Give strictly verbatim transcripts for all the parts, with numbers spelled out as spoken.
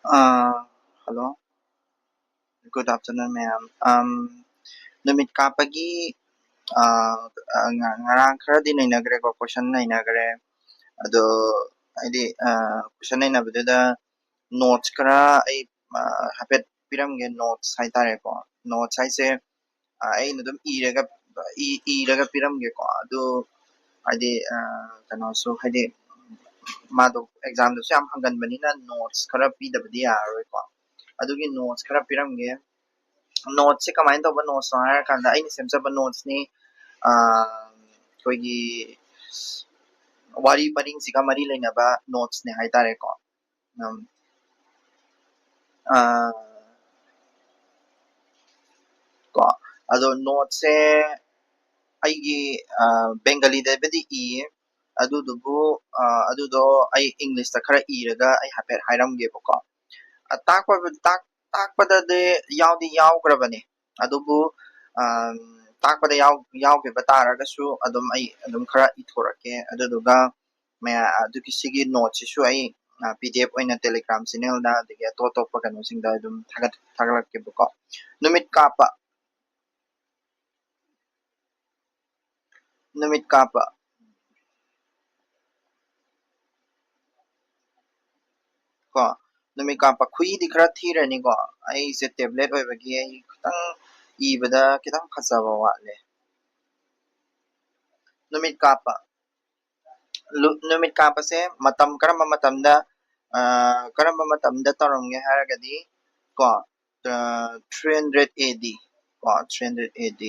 ꯑꯥ, hello, good afternoon, ꯃꯌꯥꯝ꯫ ꯑꯝ, ꯅꯨꯃꯤꯠ ꯀꯥꯞꯄꯒꯤ, ꯑꯥ, ꯑꯥ, ꯉ-, ꯉꯔꯥꯡ ꯈꯔꯗꯤ ꯅꯩꯅꯈ꯭ꯔꯦꯀꯣ, question ꯅꯩꯅꯈ꯭ꯔꯦ꯫ ꯑꯗꯣ ꯍꯥꯏꯗꯤ, ꯑꯥ, question ꯅꯩꯅꯕꯗꯨꯗ notes ꯈꯔ ꯑꯩ, ꯑꯥ, ꯍꯥꯏꯐꯦꯠ ꯄꯤꯔꯝꯒꯦ, notes ꯍꯥꯏꯇꯥꯔꯦꯀꯣ꯫ Notes ꯍꯥꯏꯁꯦ, ꯑꯥ, ꯑꯩꯅ ꯑꯗꯨꯝ ꯏꯔꯒ, ꯏ-, ꯏꯔꯒ ꯄꯤꯔꯝꯒꯦꯀꯣ꯫ ꯑꯗꯨ ꯍꯥꯏꯗꯤ, ꯑꯥ, ꯀꯩꯅꯣꯁꯨ ꯍꯥꯏꯗꯤ ꯃꯥꯗꯣ examꯗꯁꯨ ꯌꯥꯝ ꯍꯪꯒꯟꯕꯅꯤꯅ notes ꯈꯔ ꯄꯤꯗꯕꯗꯤ ꯌꯥꯔꯔꯣꯏꯀꯣ꯫ ꯑꯗꯨꯒꯤ notes ꯈꯔ ꯄꯤꯔꯝꯒꯦ꯫ Notesꯁꯦ ꯀꯃꯥꯏꯅ ꯇꯧꯕ notesꯅꯣ ꯍꯥꯏꯔꯀꯥꯟꯗ ꯑꯩꯅ ꯁꯦꯝꯖꯕ notesꯅꯤ꯫ ꯑꯥ, ꯑꯩꯈꯣꯏꯒꯤ ꯋꯥꯔꯤ ꯄꯔꯤꯡꯁꯤꯒ ꯃꯔꯤ ꯂꯩꯅꯕ notesꯅꯦ ꯍꯥꯏꯇꯥꯔꯦꯀꯣ꯫ ꯎꯝ, ꯑꯥ, ꯀꯣ, ꯑꯗꯣ notesꯁꯦ ꯑꯩꯒꯤ, ꯑꯥ, Bengaliꯗꯕꯨꯗꯤ ꯏꯌꯦ, ꯑꯗꯨꯗꯨꯕꯨ, ꯑꯥ, ꯑꯗꯨꯗꯣ ꯑꯩ Englishꯇ ꯈꯔ ꯏꯔꯒ ꯑꯩ ꯍꯥꯏꯐꯦꯠ ꯍꯥꯏꯔꯝꯒꯦꯕꯀꯣ꯫ ꯑ, ꯇꯥꯛꯄꯕꯨ-, ꯇꯥꯛ-, ꯇꯥꯛꯄꯗꯗꯤ ꯌꯥꯎꯗꯤ ꯌꯥꯎꯈ꯭ꯔꯕꯅꯦ, ꯑꯗꯨꯕꯨ, ꯑꯥ, ꯇꯥꯛꯄꯗ ꯌꯥꯎ-, ꯌꯥꯎꯈꯤꯕ ꯇꯥꯔꯒꯁꯨ ꯑꯗꯨꯝ ꯑꯩ ꯑꯗꯨꯝ ꯈꯔ ꯏꯊꯣꯔꯛꯀꯦ, ꯑꯗꯨꯗꯨꯒ ꯃꯌꯥ-, ꯑꯗꯨꯒꯤ ꯁꯤꯒꯤ notesꯁꯤꯁꯨ ꯑꯩ, ꯑ, PDF ꯑꯣꯏꯅ Telegram channelꯗ ꯑꯗꯒꯤ ꯑꯇꯣꯞ ꯑꯇꯣꯞꯄ ꯀꯩꯅꯣꯁꯤꯡꯗ ꯑꯗꯨꯝ ꯊꯥꯒꯠ-, ꯊꯥꯒꯠꯂꯛꯀꯦꯕꯀꯣ꯫ ꯅꯨꯃꯤꯠ ꯀꯥꯞꯄ, ꯅꯨꯃꯤꯠ ꯀꯥꯞꯄ꯫ ꯀꯣ, ꯅꯨꯃꯤꯠ ꯀꯥꯞꯄ꯫ ꯈꯨꯏꯗꯤ ꯈꯔ ꯊꯤꯔꯅꯤꯀꯣ꯫ ꯑꯩꯁꯦ tablet ꯑꯣꯏꯕꯒꯤ ꯑꯩ ꯈꯤꯇꯪ ꯏꯕꯗ ꯈꯤꯇꯪ ꯐꯖꯕ ꯋꯥꯠꯂꯦ꯫ ꯅꯨꯃꯤꯠ ꯀꯥꯞꯄ꯫ ꯂꯨ-, ꯅꯨꯃꯤꯠ ꯀꯥꯞꯄꯁꯦ ꯃꯇꯝ ꯀꯔꯝꯕ ꯃꯇꯝꯗ, ꯑ, ꯀꯔꯝꯕ ꯃꯇꯝꯗ ꯇꯧꯔꯝꯒꯦ ꯍꯥꯏꯔꯒꯗꯤ ꯀꯣ, ꯑ, three hundred A D ꯀꯣ, three hundred A D꯫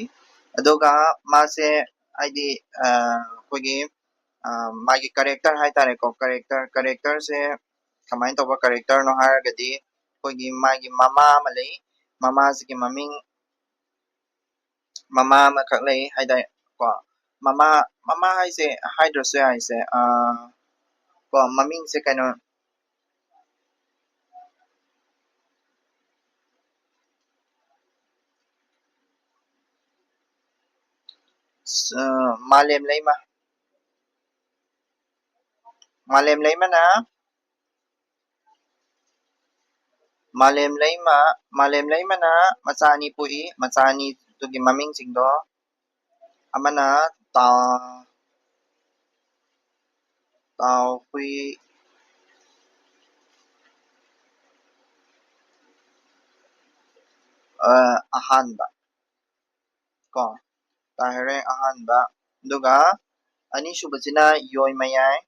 ꯑꯗꯨꯒ ꯃꯥꯁꯦ ꯍꯥꯏꯗꯤ, ꯑ, ꯑꯩꯈꯣꯏꯒꯤ, ꯑ, ꯃꯥꯒꯤ character ꯍꯥꯏꯇꯥꯔꯦꯀꯣ, character, characterꯁꯦ ꯀꯃꯥꯏꯅ ꯇꯧꯕ characterꯅꯣ ꯍꯥꯏꯔꯒꯗꯤ ꯑꯩꯈꯣꯏꯒꯤ ꯃꯥꯒꯤ ꯃꯃꯥ ꯑꯃ ꯂꯩ, ꯃꯃꯥꯁꯤꯒꯤ ꯃꯃꯤꯡ ꯃꯃꯥ ꯑꯃꯈꯛ ꯂꯩ ꯍꯥꯏꯇꯥꯔꯦ ꯀꯣ꯫ ꯃꯃꯥ, ꯃꯃꯥ ꯍꯥꯏꯁꯦ ꯍꯥꯏꯗ꯭ꯔꯁꯨ ꯌꯥꯏꯁꯦ, ꯑꯥ, ꯀꯣ, ꯃꯃꯤꯡꯁꯦ ꯀꯩꯅꯣ, ꯁ-, ꯃꯥꯂꯦꯝ ꯂꯩꯃ, ꯃꯥꯂꯦꯝ ꯂꯩꯃꯅ ꯃꯥꯂꯦꯝ ꯂꯩꯃ, ꯃꯥꯂꯦꯝ ꯂꯩꯃꯅ ꯃꯆꯥ ꯑꯅꯤ ꯄꯣꯛꯏ꯫ ꯃꯆꯥ ꯑꯅꯤꯗꯨꯒꯤ ꯃꯃꯤꯡꯁꯤꯡꯗꯣ, ꯑꯃꯅ ꯇꯥ-, ꯇꯥꯎꯍꯨꯏ, ꯑ, ꯑꯍꯥꯟꯕ, ꯀꯣ, ꯇꯥꯍꯦꯔꯦꯡ ꯑꯍꯥꯟꯕ, ꯑꯗꯨꯒ ꯑꯅꯤꯁꯨꯕꯁꯤꯅ ꯌꯣꯏ ꯃꯌꯥꯏ,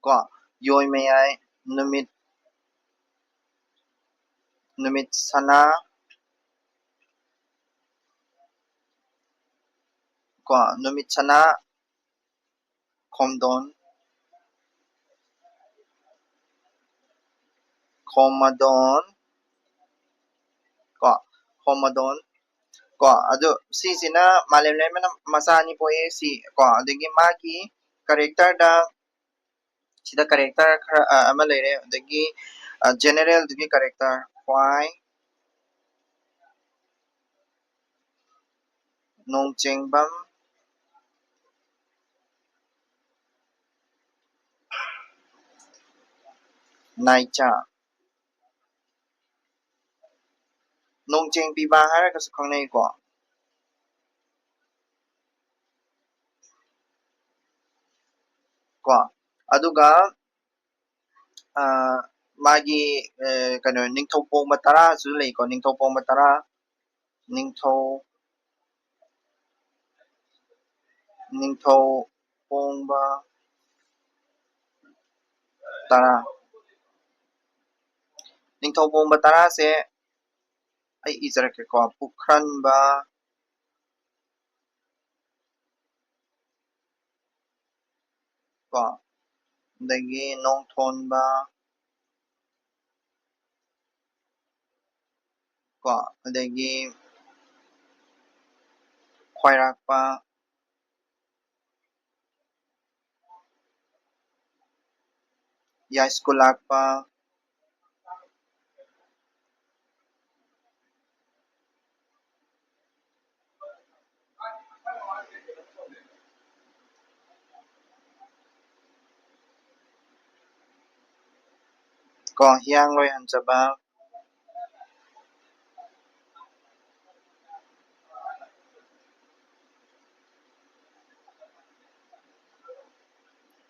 ꯀꯣ, ꯌꯣꯏ ꯃꯌꯥꯏ, ꯅꯨꯃꯤꯠ, ꯅꯨꯃꯤꯠ ꯁꯅꯥ, ꯀꯣ, ꯅꯨꯃꯤꯠ ꯁꯅꯥ, ꯈꯣꯝꯗꯣꯟ, ꯈꯣꯝꯃꯗꯣꯟ, ꯀꯣ, ꯈꯣꯝꯃꯗꯣꯟ, ꯀꯣ, ꯑꯗꯨ ꯁꯤꯁꯤꯅ ꯃꯥꯂꯦꯝ ꯂꯩꯃꯅ ꯃꯆꯥ ꯑꯅꯤ ꯄꯣꯛꯑꯦ, ꯁꯤ, ꯀꯣ, ꯑꯗꯒꯤ ꯃꯥꯒꯤ ꯀꯔꯦꯛꯇꯔꯗ, ꯁꯤꯗ ꯀꯔꯦꯛꯇꯔ ꯈꯔ, ꯑ, ꯑꯃ ꯂꯩꯔꯦ, ꯑꯗꯒꯤ, ꯑ, ꯖꯦꯅꯦꯔꯦꯜꯗꯨꯒꯤ ꯀꯔꯦꯛꯇꯔ ꯈ꯭ꯋꯥꯏ ꯅꯣꯡꯆꯦꯡꯕꯝ ꯅꯥꯏꯆꯥ꯫ ꯅꯣꯡꯆꯦꯡ ꯄꯤꯕ ꯍꯥꯏꯔꯒꯁꯨ ꯈꯪꯅꯩꯀꯣ꯫ ꯀꯣ, ꯑꯗꯨꯒ, ꯑ, ꯃꯥꯒꯤ, ꯑ, ꯀꯩꯅꯣ, ꯅꯤꯡꯊꯧ ꯄꯣꯡꯕ ꯇꯔꯥꯁꯨ ꯂꯩꯀꯣ, ꯅꯤꯡꯊꯧ ꯄꯣꯡꯕ ꯇꯔꯥ, ꯅꯤꯡꯊꯧ, ꯅꯤꯡꯊꯧ ꯄꯣꯡꯕ ꯇꯔꯥ꯫ ꯅꯤꯡꯊꯧ ꯄꯣꯡꯕ ꯇꯔꯥꯁꯦ ꯑꯩ ꯏꯖꯔꯛꯀꯦꯀꯣ, ꯄꯨꯈ꯭ꯔꯟꯕ, ꯀꯣ, ꯑꯗꯒꯤ ꯅꯣꯡꯊꯣꯟꯕ, ꯀꯣ, ꯑꯗꯒꯤ ꯈ꯭ꯋꯥꯏꯔꯥꯛꯄ, ꯌꯥꯏꯁ꯭ꯀꯨꯂꯥꯛꯄ, ꯀꯣ, ꯍꯤꯌꯥꯡꯂꯣꯏ ꯍꯟꯖꯕ,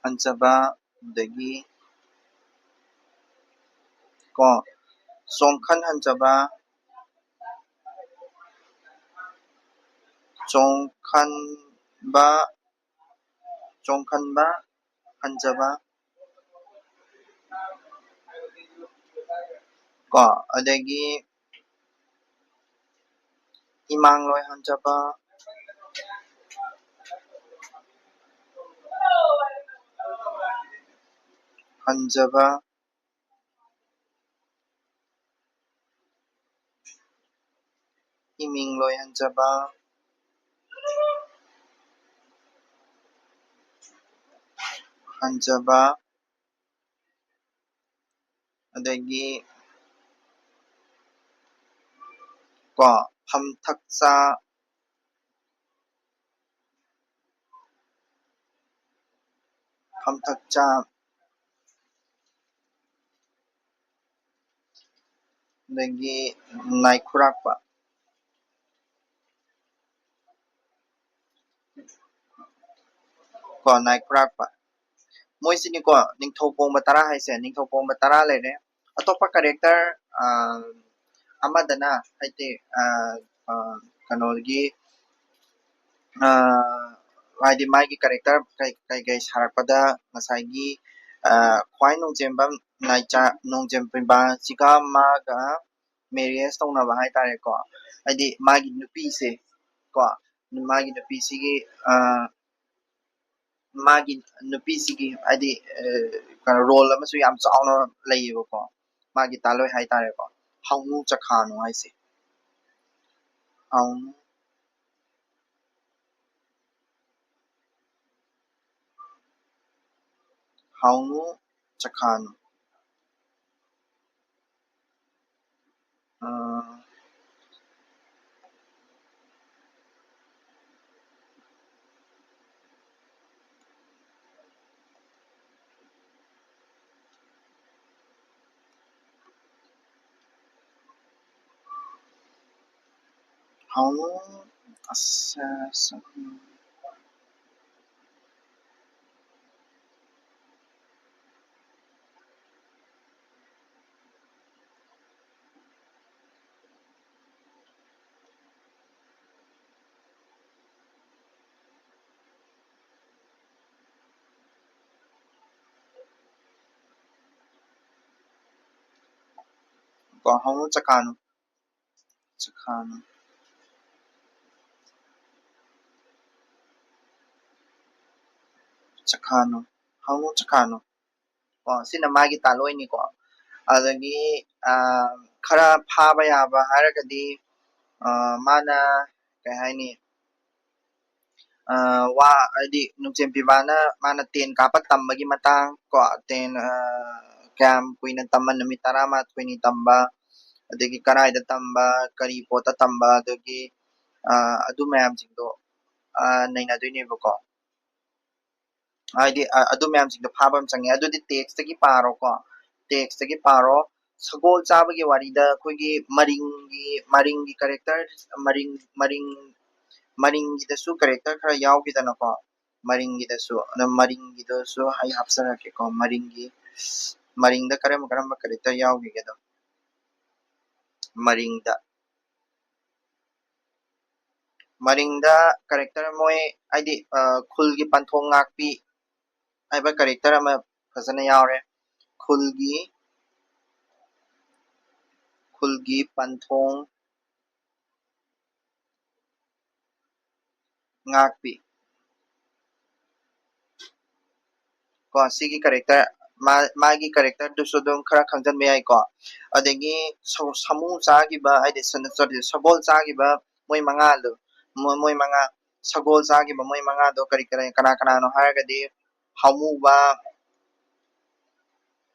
ꯍꯟꯖꯕ, ꯑꯗꯒꯤ ꯀꯣ, ꯆꯣꯡꯈꯟ ꯍꯟꯖꯕ, ꯆꯣꯡꯈꯟꯕ, ꯆꯣꯡꯈꯟꯕ, ꯍꯟꯖꯕ, ꯀꯣ, ꯑꯗꯒꯤ ꯏꯃꯥꯡꯂꯣꯏ ꯍꯟꯖꯕ, ꯍꯟꯖꯕ, ꯏꯃꯤꯡ ꯂꯣꯏꯍꯟꯖꯕ, ꯍꯟꯖꯕ, ꯑꯗꯒꯤ ꯀꯣ, ꯐꯝꯊꯛꯆꯥ, ꯐꯝꯊꯛꯆꯥ, ꯑꯗꯒꯤ ꯅꯥꯏꯈꯨꯔꯥꯛꯄ꯫ ꯀꯣ, ꯅꯥꯏꯈꯨꯔꯥꯛꯄ꯫ ꯃꯣꯏꯁꯤꯅꯤꯀꯣ, ꯅꯤꯡꯊꯧ ꯄꯣꯡꯕ ꯇꯔꯥ ꯍꯥꯏꯁꯦ꯫ ꯅꯤꯡꯊꯧ ꯄꯣꯡꯕ ꯇꯔꯥ ꯂꯩꯔꯦ꯫ ꯑꯇꯣꯞꯄ character, ꯑ, ꯑꯃꯗꯅ, ꯍꯥꯏꯗꯤ, ꯑ, ꯑ, ꯀꯩꯅꯣꯒꯤ, ꯑ, ꯍꯥꯏꯗꯤ ꯃꯥꯒꯤ character ꯀꯩ, ꯀꯩ, ꯀꯩ ꯁꯥꯔꯛꯄꯗ ꯉꯁꯥꯏꯒꯤ, ꯑ, ꯈ꯭ꯋꯥꯏ ꯅꯣꯡꯖꯦꯝꯕꯝ ꯅꯥꯏꯆꯥ, ꯅꯣꯡꯖꯦꯝ ꯄꯤꯝꯕꯥꯁꯤꯒ ꯃꯥꯒ marriage ꯇꯧꯅꯕ ꯍꯥꯏꯇꯥꯔꯦꯀꯣ꯫ ꯍꯥꯏꯗꯤ ꯃꯥꯒꯤ ꯅꯨꯄꯤꯁꯦ ꯀꯣ, ꯃꯥꯒꯤ ꯅꯨꯄꯤꯁꯤꯒꯤ, ꯑ, ꯃꯥꯒꯤ ꯅꯨꯄꯤꯁꯤꯒꯤ ꯍꯥꯏꯗꯤ, ꯑ, ꯀꯩꯅꯣ, role ꯑꯃꯁꯨ ꯌꯥꯝ ꯆꯥꯎꯅ ꯂꯩꯌꯦꯕꯀꯣ꯫ ꯃꯥꯒꯤ ꯇꯥꯂꯣꯏ ꯍꯥꯏꯇꯥꯔꯦꯀꯣ꯫ ꯍꯥꯎꯅꯨ ꯆꯈꯥꯅꯨ ꯍꯥꯏꯁꯦ꯫ ꯍꯥꯎꯅꯨ, ꯍꯥꯎꯅꯨ ꯆꯈꯥꯅꯨ꯫ ꯑ, ꯍꯥꯎꯅꯨ꯫ ꯑꯁ, ꯑꯁ꯫ ꯀꯣ, ꯍꯥꯎꯅꯨ ꯆꯈꯥꯅꯨ꯫ ꯆꯈꯥꯅꯨ꯫ ꯆꯈꯥꯅꯨ꯫ ꯍꯥꯎꯅꯨ ꯆꯈꯥꯅꯨ꯫ ꯀꯣ, ꯁꯤꯅ ꯃꯥꯒꯤ ꯇꯥꯂꯣꯏꯅꯤꯀꯣ꯫ ꯑꯗꯒꯤ, ꯑ, ꯈꯔ ꯐꯥꯕ ꯌꯥꯕ ꯍꯥꯏꯔꯒꯗꯤ, ꯑ, ꯃꯥꯅ ꯀꯩ ꯍꯥꯏꯅꯤ? ꯑ, ꯋꯥ, ꯍꯥꯏꯗꯤ ꯅꯨꯡꯊꯦꯝ ꯄꯤꯕꯥꯅ ꯃꯥꯅ ꯇꯦꯟ ꯀꯥꯞꯄ ꯇꯝꯕꯒꯤ ꯃꯇꯥꯡ ꯀꯣ, ꯇꯦꯟ, ꯑ, ꯀꯌꯥꯝ ꯀꯨꯏꯅ ꯇꯝꯕ, ꯅꯨꯃꯤꯠ ꯇꯔꯥꯃꯥꯊꯣꯏꯅꯤ ꯇꯝꯕ, ꯑꯗꯒꯤ ꯀꯔꯥꯏꯗ ꯇꯝꯕ, ꯀꯔꯤ ꯄꯣꯠꯇ ꯇꯝꯕ, ꯑꯗꯒꯤ, ꯑ, ꯑꯗꯨ ꯃꯌꯥꯝꯁꯤꯡꯗꯣ, ꯑ, ꯅꯩꯅꯗꯣꯏꯅꯦꯕꯀꯣ꯫ ꯍꯥꯏꯗꯤ, ꯑ-, ꯑꯗꯨ ꯃꯌꯥꯝꯁꯤꯡꯗꯣ ꯐꯥꯕ ꯑꯃ ꯆꯪꯉꯦ꯫ ꯑꯗꯨꯗꯤ text ꯇꯒꯤ ꯄꯥꯔꯣꯀꯣ, text ꯇꯒꯤ ꯄꯥꯔꯣ꯫ ꯁꯒꯣꯜ ꯆꯥꯕꯒꯤ ꯋꯥꯔꯤꯗ ꯑꯩꯈꯣꯏꯒꯤ ꯃꯔꯤꯡꯒꯤ, ꯃꯔꯤꯡꯒꯤ character, ꯃꯔꯤꯡ, ꯃꯔꯤꯡ, ꯃꯔꯤꯡꯒꯤꯗꯁꯨ character ꯈꯔ ꯌꯥꯎꯈꯤꯗꯅꯀꯣ, ꯃꯔꯤꯡꯒꯤꯗꯁꯨ꯫ ꯑꯗꯣ ꯃꯔꯤꯡꯒꯤꯗꯁꯨ ꯑꯩ ꯍꯥꯞꯆꯔꯛꯀꯦꯀꯣ, ꯃꯔꯤꯡꯒꯤ, ꯃꯔꯤꯡꯗ ꯀꯔꯝꯕ ꯀꯔꯝꯕ character ꯌꯥꯎꯈꯤꯒꯦꯗꯣ꯫ ꯃꯔꯤꯡꯗ꯫ ꯃꯔꯤꯡꯗ character ꯃꯣꯏ, ꯍꯥꯏꯗꯤ, ꯑ, ꯈꯨꯜꯒꯤ ꯄꯟꯊꯣꯡ ꯉꯥꯛꯄꯤ ꯍꯥꯏꯕ character ꯑꯃ ꯐꯖꯅ ꯌꯥꯎꯔꯦ꯫ ꯈꯨꯜꯒꯤ, ꯈꯨꯜꯒꯤ ꯄꯟꯊꯣꯡ ꯉꯥꯛꯄꯤ꯫ ꯀꯣ, ꯁꯤꯒꯤ character, ꯃꯥ-, ꯃꯥꯒꯤ character ꯗꯨꯁꯨ ꯑꯗꯨꯝ ꯈꯔ ꯈꯪꯖꯟꯕ ꯌꯥꯏꯀꯣ꯫ ꯑꯗꯒꯤ ꯁ-, ꯁꯥꯃꯨ ꯆꯥꯈꯤꯕ, ꯍꯥꯏꯗꯤ ꯁ-, sorry, ꯁꯒꯣꯜ ꯆꯥꯈꯤꯕ ꯃꯣꯏ ꯃꯉꯥꯗꯣ, ꯃꯣꯏ, ꯃꯣꯏ ꯃꯉꯥ, ꯁꯒꯣꯜ ꯆꯥꯈꯤꯕ ꯃꯣꯏ ꯃꯉꯥꯗꯣ ꯀꯔꯤ ꯀꯔꯤ, ꯀꯅꯥ ꯀꯅꯥꯅꯣ ꯍꯥꯏꯔꯒꯗꯤ ꯍꯥꯎꯃꯨꯕ,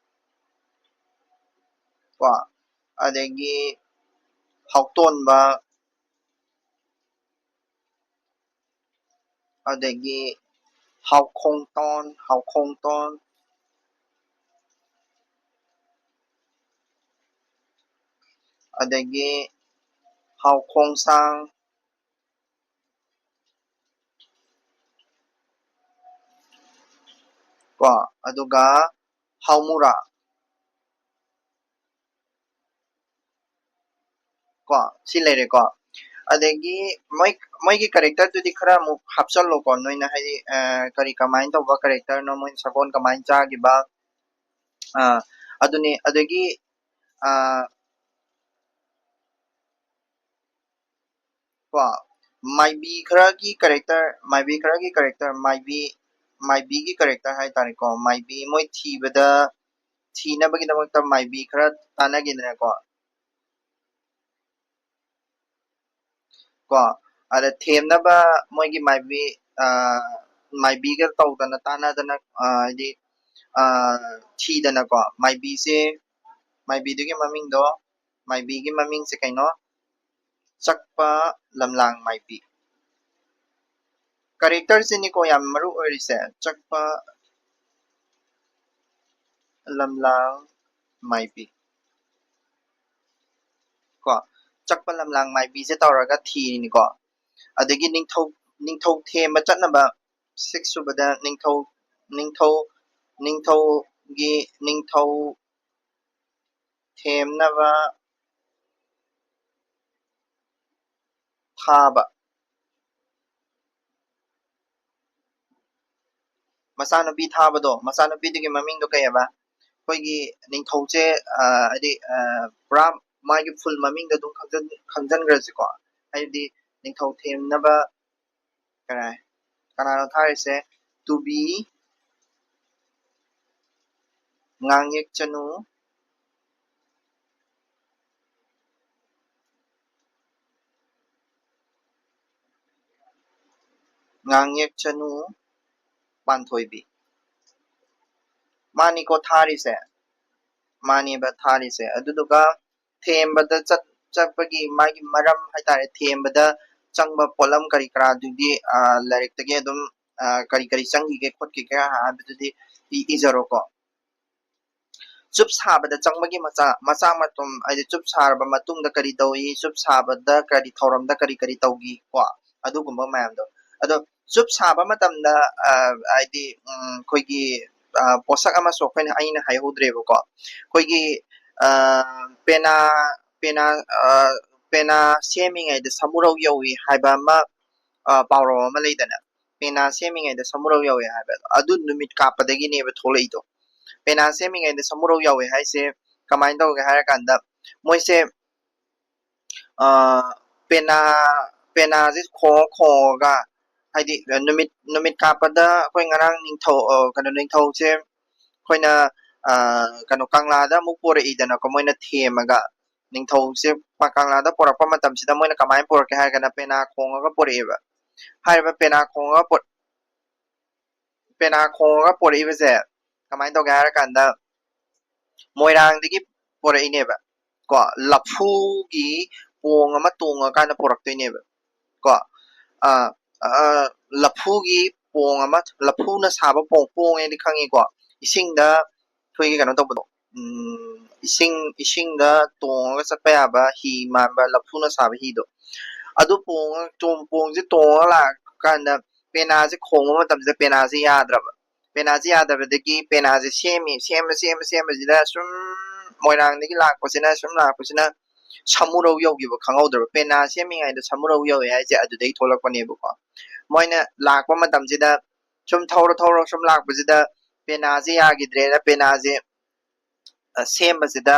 ꯀꯣ, ꯑꯗꯒꯤ ꯍꯥꯎꯇꯣꯟꯕ, ꯑꯗꯒꯤ ꯍꯥꯎꯈꯣꯡꯇꯣꯟ, ꯍꯥꯎꯈꯣꯡꯇꯣꯟ, ꯑꯗꯒꯤ ꯍꯥꯎꯈꯣꯡꯁꯥꯡ, ꯀꯣ, ꯑꯗꯨꯒ ꯍꯥꯎꯃꯨꯔꯥ, ꯀꯣ, ꯁꯤ ꯂꯩꯔꯦꯀꯣ꯫ ꯑꯗꯒꯤ ꯃꯣꯏ, ꯃꯣꯏꯒꯤ ꯀꯦꯔꯦꯛꯇꯔꯗꯨꯗꯤ ꯈꯔ ꯑꯃꯨꯛ ꯍꯥꯞꯆꯜꯂꯣꯀꯣ, ꯅꯣꯏꯅ ꯍꯥꯏꯗꯤ, ꯑ, ꯀꯔꯤ, ꯀꯃꯥꯏꯅ ꯇꯧꯕ ꯀꯦꯔꯦꯛꯇꯔꯅꯣ, ꯃꯣꯏꯅ ꯁꯒꯣꯜ ꯀꯃꯥꯏꯅ ꯆꯥꯈꯤꯕ, ꯑ, ꯑꯗꯨꯅꯤ꯫ ꯑꯗꯒꯤ, ꯑ, ꯀꯣ, ꯃꯥꯏꯕꯤ ꯈꯔꯒꯤ ꯀꯦꯔꯦꯛꯇꯔ, ꯃꯥꯏꯕꯤ ꯈꯔꯒꯤ ꯀꯦꯔꯦꯛꯇꯔ, ꯃꯥꯏꯕꯤ, ꯃꯥꯏꯕꯤꯒꯤ ꯀꯦꯔꯦꯛꯇꯔ ꯍꯥꯏꯇꯥꯔꯦꯀꯣ, ꯃꯥꯏꯕꯤ ꯃꯣꯏ ꯊꯤꯕꯗ, ꯊꯤꯅꯕꯒꯤꯗꯃꯛꯇ ꯃꯥꯏꯕꯤ ꯈꯔ ꯇꯥꯟꯅꯈꯤꯗꯅꯀꯣ꯫ ꯀꯣ, ꯑꯗ ꯊꯦꯝꯅꯕ ꯃꯣꯏꯒꯤ ꯃꯥꯏꯕꯤ, ꯑ, ꯃꯥꯏꯕꯤꯒ ꯇꯧꯗꯅ ꯇꯥꯟꯅꯗꯅ, ꯑ, ꯍꯥꯏꯗꯤ, ꯑ, ꯊꯤꯗꯅꯀꯣ, ꯃꯥꯏꯕꯤꯁꯦ, ꯃꯥꯏꯕꯤꯗꯨꯒꯤ ꯃꯃꯤꯡꯗꯣ, ꯃꯥꯏꯕꯤꯒꯤ ꯃꯃꯤꯡꯁꯦ ꯀꯩꯅꯣ? ꯆꯛꯄ ꯂꯝꯂꯥꯡ ꯃꯥꯏꯕꯤ꯫ ꯀꯦꯔꯦꯛꯇꯔꯁꯤꯅꯤꯀꯣ ꯌꯥꯝ ꯃꯔꯨ ꯑꯣꯏꯔꯤꯁꯦ, ꯆꯛꯄ ꯂꯝꯂꯥꯡ ꯃꯥꯏꯕꯤ꯫ ꯀꯣ, ꯆꯛꯄ ꯂꯝꯂꯥꯡ ꯃꯥꯏꯕꯤꯁꯦ ꯇꯧꯔꯒ ꯊꯤꯔꯤꯅꯤꯀꯣ꯫ ꯑꯗꯒꯤ ꯅꯤꯡꯊꯧ, ꯅꯤꯡꯊꯧ ꯊꯦꯝꯕ ꯆꯠꯅꯕ, ꯁꯤꯛꯁ ꯁꯨꯕꯗ ꯅꯤꯡꯊꯧ, ꯅꯤꯡꯊꯧ, ꯅꯤꯡꯊꯧꯒꯤ, ꯅꯤꯡꯊꯧ ꯊꯦꯝꯅꯕ ꯊꯥꯕ꯫ ꯃꯆꯥꯅꯨꯄꯤ ꯊꯥꯕꯗꯣ, ꯃꯆꯥꯅꯨꯄꯤꯗꯨꯒꯤ ꯃꯃꯤꯡꯗꯣ ꯀꯩ ꯍꯥꯏꯕ? ꯑꯩꯈꯣꯏꯒꯤ ꯅꯤꯡꯊꯧꯁꯦ, ꯑ, ꯍꯥꯏꯗꯤ, ꯑ, ꯄꯨꯔꯥ ꯃꯥꯒꯤ ꯐꯨꯜ ꯃꯃꯤꯡꯗꯣ ꯑꯗꯨꯝ ꯈꯪꯖꯟ-, ꯈꯪꯖꯟꯈ꯭ꯔꯁꯤꯀꯣ꯫ ꯍꯥꯏꯗꯤ ꯅꯤꯡꯊꯧ ꯊꯦꯝꯅꯕ ꯀꯔꯥꯏ-, ꯀꯅꯥꯅꯣ ꯊꯥꯔꯤꯁꯦ? ꯇꯨꯕꯤ ꯉꯥꯡꯌꯦꯛꯆꯅꯨ, ꯉꯥꯡꯌꯦꯛꯆꯅꯨ ꯄꯥꯟꯊꯣꯏꯕꯤ꯫ ꯃꯥꯅꯤꯀꯣ ꯊꯥꯔꯤꯁꯦ, ꯃꯥꯅꯦꯕ ꯊꯥꯔꯤꯁꯦ꯫ ꯑꯗꯨꯗꯨꯒ ꯊꯦꯝꯕꯗ ꯆꯠ-, ꯆꯠꯄꯒꯤ ꯃꯥꯒꯤ ꯃꯔꯝ ꯍꯥꯏꯇꯥꯔꯦ, ꯊꯦꯝꯕꯗ ꯆꯪꯕ ꯄꯣꯠꯂꯝ ꯀꯔꯤ ꯀꯔꯥꯗꯨꯗꯤ, ꯑ, ꯂꯥꯏꯔꯤꯛꯇꯒꯤ ꯑꯗꯨꯝ, ꯑ, ꯀꯔꯤ ꯀꯔꯤ ꯆꯪꯈꯤꯒꯦ ꯈꯣꯠꯈꯤꯒꯦ ꯍꯥꯏꯕꯗꯨꯗꯤ ꯏ-, ꯏꯖꯔꯣꯀꯣ꯫ ꯆꯨꯞ ꯁꯥꯕꯗ ꯆꯪꯕꯒꯤ ꯃꯆꯥ ꯃꯆꯥ ꯃꯇꯨꯝ, ꯍꯥꯏꯗꯤ ꯆꯨꯞ ꯁꯥꯔꯕ ꯃꯇꯨꯡꯗ ꯀꯔꯤ ꯇꯧꯏ, ꯆꯨꯞ ꯁꯥꯕꯗ ꯀꯔꯤ ꯊꯧꯔꯝꯗ ꯀꯔꯤ ꯀꯔꯤ ꯇꯧꯈꯤ ꯀꯣ, ꯑꯗꯨꯒꯨꯝꯕ ꯃꯌꯥꯝꯗꯣ꯫ ꯑꯗꯣ ꯆꯨꯞ ꯁꯥꯕ ꯃꯇꯝꯗ ꯍꯥꯏꯗꯤ ꯑꯩꯈꯣꯏꯒꯤ ꯄꯣꯠꯁꯛ ꯑꯃꯁꯨ ꯑꯩꯈꯣꯏꯅ ꯑꯩꯅ ꯍꯥꯏꯍꯧꯗ꯭ꯔꯦꯕꯀꯣ꯫ ꯑꯩꯈꯣꯏꯒꯤ ꯄꯦꯅꯥ ꯄꯦꯅꯥ ꯄꯦꯅꯥ ꯁꯦꯝꯃꯤꯉꯩꯗ ꯁꯃꯨꯔꯧ ꯌꯧꯏ ꯍꯥꯏꯕ ꯑꯃ ꯄꯥꯎꯔꯧ ꯑꯃ ꯂꯩꯗꯅ, ꯄꯦꯅꯥ ꯁꯦꯝꯃꯤꯉꯩꯗ ꯁꯃꯨꯔꯧ ꯌꯧꯏ ꯍꯥꯏꯕꯗꯣ ꯑꯗꯨ ꯅꯨꯃꯤꯠ ꯀꯥꯞꯄꯗꯒꯤꯅꯦꯕ ꯊꯣꯛꯂꯛꯏꯗꯣ꯫ ꯄꯦꯅꯥ ꯁꯦꯝꯃꯤꯉꯩꯗ ꯁꯃꯨꯔꯧ ꯌꯧꯏ ꯍꯥꯏꯁꯦ ꯀꯃꯥꯏꯅ ꯇꯧꯒꯦ ꯍꯥꯏꯔ ꯀꯥꯟꯗ, ꯃꯣꯏꯁꯦ ꯄꯦꯅꯥ ꯄꯦꯅꯥꯁꯦ ꯈꯣꯡꯉ ꯈꯣꯡꯉꯒ, ꯍꯥꯏꯗꯤ ꯅꯨꯃꯤꯠ ꯅꯨꯃꯤꯠ ꯀꯥꯞꯄꯗ ꯑꯩꯈꯣꯏ ꯉꯔꯥꯡ ꯅꯤꯡꯊꯧ ꯀꯩꯅꯣ ꯅꯤꯡꯊꯧꯁꯦ ꯑꯩꯈꯣꯏꯅ ꯀꯩꯅꯣ ꯀꯪꯂꯥꯗ ꯑꯃꯨꯛ ꯄꯣꯔꯛꯏꯗꯅꯀꯣ, ꯃꯣꯏꯅ ꯊꯦꯝꯃꯒ꯫ ꯅꯤꯡꯊꯧꯁꯦ ꯀꯪꯂꯥꯗ ꯄꯣꯔꯛꯄ ꯃꯇꯝꯁꯤꯗ ꯃꯣꯏꯅ ꯀꯃꯥꯏꯅ ꯄꯣꯔꯛꯀꯦ ꯍꯥꯏꯔꯒꯅ ꯄꯦꯅꯥ ꯈꯣꯡꯉꯒ ꯄꯣꯔꯛꯑꯦꯕ꯫ ꯍꯥꯏꯔꯤꯕ ꯄꯦꯅꯥ ꯈꯣꯡꯉꯒ ꯄꯦꯅꯥ ꯈꯣꯡꯉꯒ ꯄꯣꯔꯛꯏꯕꯁꯦ ꯀꯃꯥꯏꯅ ꯇꯧꯒꯦ ꯍꯥꯏꯔ ꯀꯥꯟꯗ, ꯃꯣꯏꯔꯥꯡꯗꯒꯤ ꯄꯣꯔꯛꯏꯅꯦꯕ ꯀꯣ꯫ ꯂꯐꯨꯒꯤ ꯄꯣꯡ ꯑꯃ ꯇꯣꯡꯉꯀꯥꯟꯗ ꯄꯣꯔꯛꯇꯣꯏꯅꯦꯕ ꯀꯣ꯫ ꯂꯐꯨꯒꯤ ꯄꯣꯡ ꯑꯃ, ꯂꯐꯨꯅ ꯁꯥꯕ ꯄꯣꯡ, ꯄꯣꯡꯉꯦꯗꯤ ꯈꯪꯉꯤꯀꯣ, ꯏꯁꯤꯡꯗ ꯑꯩꯈꯣꯏꯒꯤ ꯀꯩꯅꯣ ꯇꯧꯕꯗꯣ, ꯎꯝ, ꯏꯁꯤꯡ ꯏꯁꯤꯡꯗ ꯇꯣꯡꯉꯒ ꯆꯠꯄ ꯌꯥꯕ ꯍꯤ ꯃꯥꯟꯕ ꯂꯐꯨꯅ ꯁꯥꯕ ꯍꯤꯗꯣ꯫ ꯑꯗꯨ ꯄꯣꯡꯉ ꯄꯣꯡꯁꯦ ꯇꯣꯡꯉꯒ ꯂꯥꯛꯀꯥꯟꯗ ꯄꯦꯅꯥꯁꯦ ꯈꯣꯡꯕ ꯃꯇꯝꯁꯤꯗ ꯄꯦꯅꯥꯁꯦ ꯌꯥꯗ꯭ꯔꯕ꯫ ꯄꯦꯅꯥꯁꯦ ꯌꯥꯗꯕꯗꯒꯤ ꯄꯦꯅꯥꯁꯦ ꯁꯦꯝꯃꯤ ꯁꯦꯝꯃ ꯁꯦꯝꯃ ꯁꯦꯝꯕꯁꯤꯗ ꯁꯨꯝ ꯃꯣꯏꯔꯥꯡꯗꯒꯤ ꯂꯥꯛꯄꯁꯤꯅ ꯁꯨꯝ ꯂꯥꯛꯄꯁꯤꯅ ꯁꯃꯨꯔꯧ ꯌꯧꯈꯤꯕ ꯈꯪꯍꯧꯗ꯭ꯔꯕ꯫ ꯄꯦꯅꯥ ꯁꯦꯝꯃꯤꯉꯩꯗ ꯁꯃꯨꯔꯧ ꯌꯧꯋꯦ ꯍꯥꯏꯁꯦ ꯑꯗꯨꯗꯒꯤ ꯊꯣꯛꯂꯛꯄꯅꯦꯕꯀꯣ꯫ ꯃꯣꯏꯅ ꯂꯥꯛꯄ ꯃꯇꯝꯁꯤꯗ ꯁꯨꯝ ꯊꯧꯔ ꯊꯧꯔ ꯁꯨꯝ ꯂꯥꯛꯄꯁꯤꯗ ꯄꯦꯅꯥꯁꯦ ꯌꯥꯈꯤꯗ꯭ꯔꯦꯅ ꯄꯦꯅꯥꯁꯦ ꯁꯦꯝꯕꯁꯤꯗ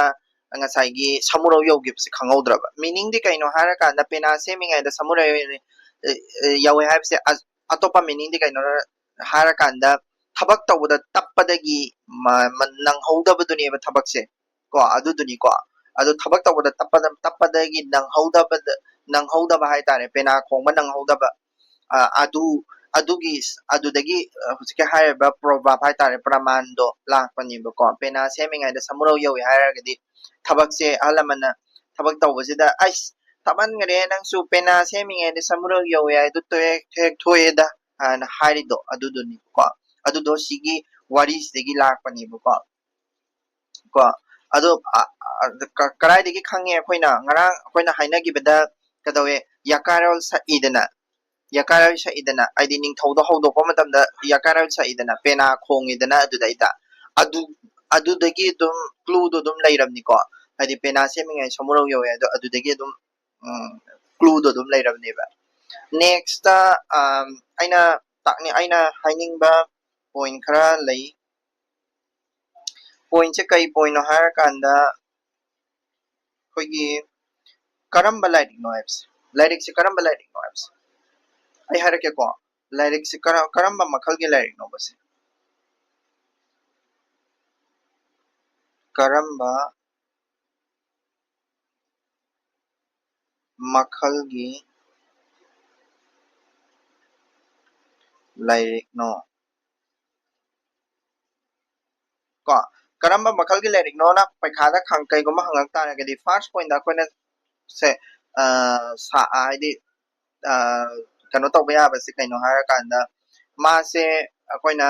ꯉꯁꯥꯏꯒꯤ ꯁꯃꯨꯔꯧ ꯌꯧꯈꯤꯕꯁꯦ ꯈꯪꯍꯧꯗ꯭ꯔꯕ꯫ ꯃꯤꯅꯤꯡꯗꯤ ꯀꯩꯅꯣ ꯍꯥꯏꯔꯀꯥꯟꯗ ꯄꯦꯅꯥ ꯁꯦꯝꯃꯤꯉꯩꯗ ꯁꯃꯨꯔꯧ ꯌꯧꯋꯦ ꯍꯥꯏꯕꯁꯦ ꯑꯇꯣꯞꯄ ꯃꯤꯅꯤꯡꯗꯤ ꯀꯩꯅꯣ ꯍꯥꯏꯔꯀꯥꯟꯗ ꯊꯕꯛ ꯇꯧꯕꯗ ꯇꯞꯄꯗꯒꯤ ꯅꯪꯍꯧꯗꯕꯗꯨꯅꯦꯕ ꯊꯕꯛꯁꯦ ꯀꯣ, ꯑꯗꯨꯗꯨꯅꯤꯀꯣ꯫ ꯑꯗꯨ ꯊꯕꯛ ꯇꯧꯕꯗ ꯇꯞꯄꯗ ꯇꯞꯄꯗꯒꯤ ꯅꯪꯍꯧꯗꯕꯗ ꯅꯪꯍꯧꯗꯕ ꯍꯥꯏꯇꯥꯔꯦ, ꯄꯦꯅꯥ ꯈꯣꯡꯕ ꯅꯪꯍꯧꯗꯕ꯫ ꯑꯗꯨ ꯑꯗꯨꯒꯤ ꯑꯗꯨꯗꯒꯤ ꯍꯧꯖꯤꯛꯀꯤ ꯍꯥꯏꯔꯤꯕ ꯄ꯭ꯔꯣꯚꯥꯞ ꯍꯥꯏꯇꯥꯔꯦ, ꯄ꯭ꯔꯃꯥꯟꯗꯣ ꯂꯥꯛꯄꯅꯦꯕꯀꯣ꯫ ꯄꯦꯅꯥ ꯁꯦꯝꯃꯤꯉꯩꯗ ꯁꯃꯨꯔꯧ ꯌꯧꯏ ꯍꯥꯏꯔꯒꯗꯤ ꯊꯕꯛꯁꯦ ꯑꯍꯜ ꯂꯃꯟꯅ ꯊꯕꯛ ꯇꯧꯕꯁꯤꯗ ꯑꯩꯁ ꯊꯥꯃꯟꯈ꯭ꯔꯦ ꯅꯪꯁꯨ, ꯄꯦꯅꯥ ꯁꯦꯝꯃꯤꯉꯩꯗ ꯁꯃꯨꯔꯧ ꯌꯧꯋꯦ ꯍꯥꯏꯗꯣ ꯇꯣꯛꯑꯦ ꯍꯦꯛ ꯊꯣꯛꯑꯦꯗ ꯍꯥꯏꯅ ꯍꯥꯏꯔꯤꯗꯣ ꯑꯗꯨꯗꯨꯅꯤꯀꯣ꯫ ꯑꯗꯨꯗꯣ ꯁꯤꯒꯤ ꯋꯥꯔꯤꯁꯤꯗꯒꯤ ꯂꯥꯛꯄꯅꯦꯕꯀꯣ꯫ ꯀꯣ꯫ ꯑꯗꯣ, ꯑ, ꯑ, ꯀ-, ꯀꯗꯥꯏꯗꯒꯤ ꯈꯪꯉꯦ? ꯑꯩꯈꯣꯏꯅ ꯉꯔꯥꯡ ꯑꯩꯈꯣꯏꯅ ꯍꯥꯏꯅꯈꯤꯕꯗ ꯀꯩꯗꯧꯋꯦ? ꯌꯥꯀꯥꯔꯣꯜ ꯁꯛꯏꯗꯅ, ꯌꯥꯀꯥꯔꯣꯜ ꯁꯛꯏꯗꯅ, ꯍꯥꯏꯗꯤ ꯅꯤꯡꯊꯧꯗꯣ ꯍꯧꯗꯣꯛꯄ ꯃꯇꯝꯗ ꯌꯥꯀꯥꯔꯣꯜ ꯁꯛꯏꯗꯅ, ꯄꯦꯅꯥ ꯈꯣꯡꯉꯤꯗꯅ ꯑꯗꯨꯗꯩꯗ꯫ ꯑꯗꯨ, ꯑꯗꯨꯗꯒꯤ ꯑꯗꯨꯝ clueꯗꯣ ꯑꯗꯨꯝ ꯂꯩꯔꯝꯅꯤꯀꯣ꯫ ꯍꯥꯏꯗꯤ ꯄꯦꯅꯥ ꯁꯦꯝꯃꯤꯉꯩ ꯁꯃꯨꯔꯧ ꯌꯧꯋꯦ, ꯑꯗꯣ ꯑꯗꯨꯗꯒꯤ ꯑꯗꯨꯝ, ꯎꯝ, clueꯗꯣ ꯑꯗꯨꯝ ꯂꯩꯔꯝꯅꯦꯕ꯫ Nextꯇ, ꯑꯝ, ꯑꯩꯅ ꯇꯥꯛꯅꯤ-, ꯑꯩꯅ ꯍꯥꯏꯅꯤꯡꯕ point ꯈꯔ ꯂꯩ꯫ Pointꯁꯦ ꯀꯩ pointꯅꯣ ꯍꯥꯏꯔꯀꯥꯟꯗ, ꯑꯩꯈꯣꯏꯒꯤ ꯀꯔꯝꯕ ꯂꯥꯏꯔꯤꯛꯅꯣ ꯍꯥꯏꯕꯁꯦ, ꯂꯥꯏꯔꯤꯛꯁꯦ ꯀꯔꯝꯕ ꯂꯥꯏꯔꯤꯛꯅꯣ ꯍꯥꯏꯕꯁꯦ ꯑꯩ ꯍꯥꯏꯔꯛꯀꯦꯀꯣ꯫ ꯂꯥꯏꯔꯤꯛꯁꯦ ꯀꯔ-, ꯀꯔꯝꯕ ꯃꯈꯜꯒꯤ ꯂꯥꯏꯔꯤꯛꯅꯣꯕ ꯁꯦ? ꯀꯔꯝꯕ ꯃꯈꯜꯒꯤ ꯂꯥꯏꯔꯤꯛꯅꯣ? ꯀꯣ, ꯀꯔꯝꯕ ꯃꯈꯜꯒꯤ ꯂꯥꯏꯔꯤꯛꯅꯣꯅ ꯄꯩꯈꯥꯗ ꯈꯪ-, ꯀꯩꯒꯨꯝꯕ ꯍꯪꯉꯛ ꯇꯥꯔꯒꯗꯤ, first pointꯇ ꯑꯩꯈꯣꯏꯅ ꯁꯦ, ꯑ, ꯁꯥ-, ꯍꯥꯏꯗꯤ, ꯑ, ꯀꯩꯅꯣ ꯇꯧꯕ ꯌꯥꯕꯁꯦ ꯀꯩꯅꯣ ꯍꯥꯏꯔꯀꯥꯟꯗ, ꯃꯥꯁꯦ ꯑꯩꯈꯣꯏꯅ,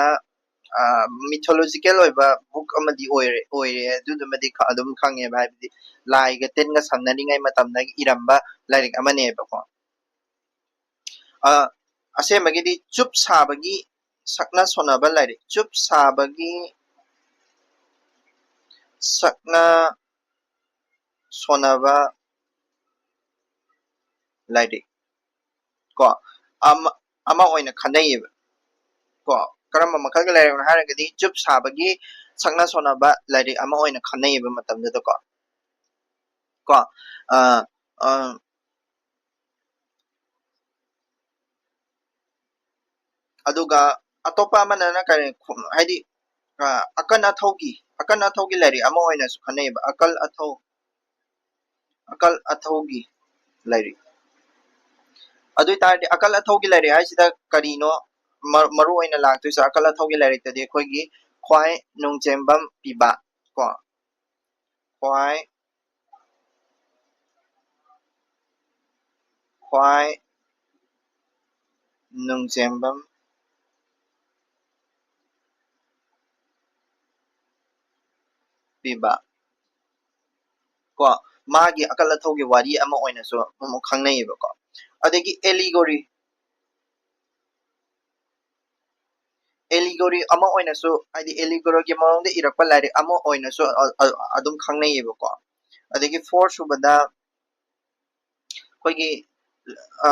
ꯑ, mythological ꯑꯣꯏꯕ book ꯑꯃꯗꯤ ꯑꯣꯏꯔꯦ, ꯑꯣꯏꯔꯦ꯫ ꯑꯗꯨꯗꯨꯃꯗꯤ ꯈ-, ꯑꯗꯨꯝ ꯈꯪꯉꯦꯕ, ꯍꯥꯏꯕꯗꯤ ꯂꯥꯏꯒ ꯇꯤꯟꯒ ꯁꯝꯅꯔꯤꯉꯩ ꯃꯇꯝꯗ ꯏꯔꯝꯕ ꯂꯥꯏꯔꯤꯛ ꯑꯃꯅꯦꯕꯀꯣ꯫ ꯑ, ꯑꯁꯦꯡꯕꯒꯤꯗꯤ ꯆꯨꯞ ꯁꯥꯕꯒꯤ ꯁꯛꯅ ꯁꯣꯟꯅꯕ ꯂꯥꯏꯔꯤꯛ, ꯆꯨꯞ ꯁꯥꯕꯒꯤ ꯁꯛꯅ ꯁꯣꯟꯅꯕ ꯂꯥꯏꯔꯤꯛ ꯀꯣ, ꯑꯃ, ꯑꯃ ꯑꯣꯏꯅ ꯈꯟꯅꯩꯌꯦꯕ꯫ ꯀꯣ, ꯀꯔꯝꯕ ꯃꯈꯜꯒꯤ ꯂꯥꯏꯔꯤꯛꯅꯣ ꯍꯥꯏꯔꯒꯗꯤ ꯆꯨꯞ ꯁꯥꯕꯒꯤ ꯁꯛꯅ ꯁꯣꯟꯅꯕ ꯂꯥꯏꯔꯤꯛ ꯑꯃ ꯑꯣꯏꯅ ꯈꯟꯅꯩꯌꯦꯕ ꯃꯇꯝꯗꯨꯗꯀꯣ꯫ ꯀꯣ, ꯑ, ꯑ, ꯑꯗꯨꯒ ꯑꯇꯣꯞꯄ ꯑꯃꯅꯅ ꯀꯔꯤ, ꯍꯥꯏꯗꯤ, ꯑ, ꯑꯀꯟ ꯑꯊꯧꯒꯤ, ꯑꯀꯟ ꯑꯊꯧꯒꯤ ꯂꯥꯏꯔꯤꯛ ꯑꯃ ꯑꯣꯏꯅꯁꯨ ꯈꯟꯅꯩꯌꯦꯕ꯫ ꯑꯀꯜ ꯑꯊꯧ, ꯑꯀꯜ ꯑꯊꯧꯒꯤ ꯂꯥꯏꯔꯤꯛ꯫ ꯑꯗꯨ ꯑꯣꯏ ꯇꯥꯔꯗꯤ ꯑꯀꯜ ꯑꯊꯧꯒꯤ ꯂꯥꯏꯔꯤꯛ ꯍꯥꯏꯁꯤꯗ ꯀꯔꯤꯅꯣ? ꯃ-, ꯃꯔꯨ ꯑꯣꯏꯅ ꯂꯥꯛꯇꯣꯏꯁꯦ ꯑꯀꯜ ꯑꯊꯧꯒꯤ ꯂꯥꯏꯔꯤꯛꯇꯗꯤ ꯑꯩꯈꯣꯏꯒꯤ ꯈ꯭ꯋꯥꯏ ꯅꯨꯡꯖꯦꯝꯕꯝ ꯄꯤꯕ ꯀꯣ, ꯈ꯭ꯋꯥꯏ ꯈ꯭ꯋꯥꯏ ꯅꯨꯡꯖꯦꯝꯕꯝ ꯄꯤꯕ ꯀꯣ, ꯃꯥꯒꯤ ꯑꯀꯜ ꯑꯊꯧꯒꯤ ꯋꯥꯔꯤ ꯑꯃ ꯑꯣꯏꯅꯁꯨ ꯑꯃꯨꯛ ꯈꯪꯅꯩꯌꯦꯕꯀꯣ꯫ ꯑꯗꯒꯤ allegory, allegory ꯑꯃ ꯑꯣꯏꯅꯁꯨ, ꯍꯥꯏꯗꯤ allegoryꯒꯤ ꯃꯑꯣꯡꯗ ꯏꯔꯛꯄ ꯂꯥꯏꯔꯤꯛ ꯑꯃ ꯑꯣꯏꯅꯁꯨ ꯑ- ꯑ- ꯑꯗꯨꯝ ꯈꯪꯅꯩꯌꯦꯕꯀꯣ꯫ ꯑꯗꯒꯤ four ꯁꯨꯕꯗ ꯑꯩꯈꯣꯏꯒꯤ ꯑ,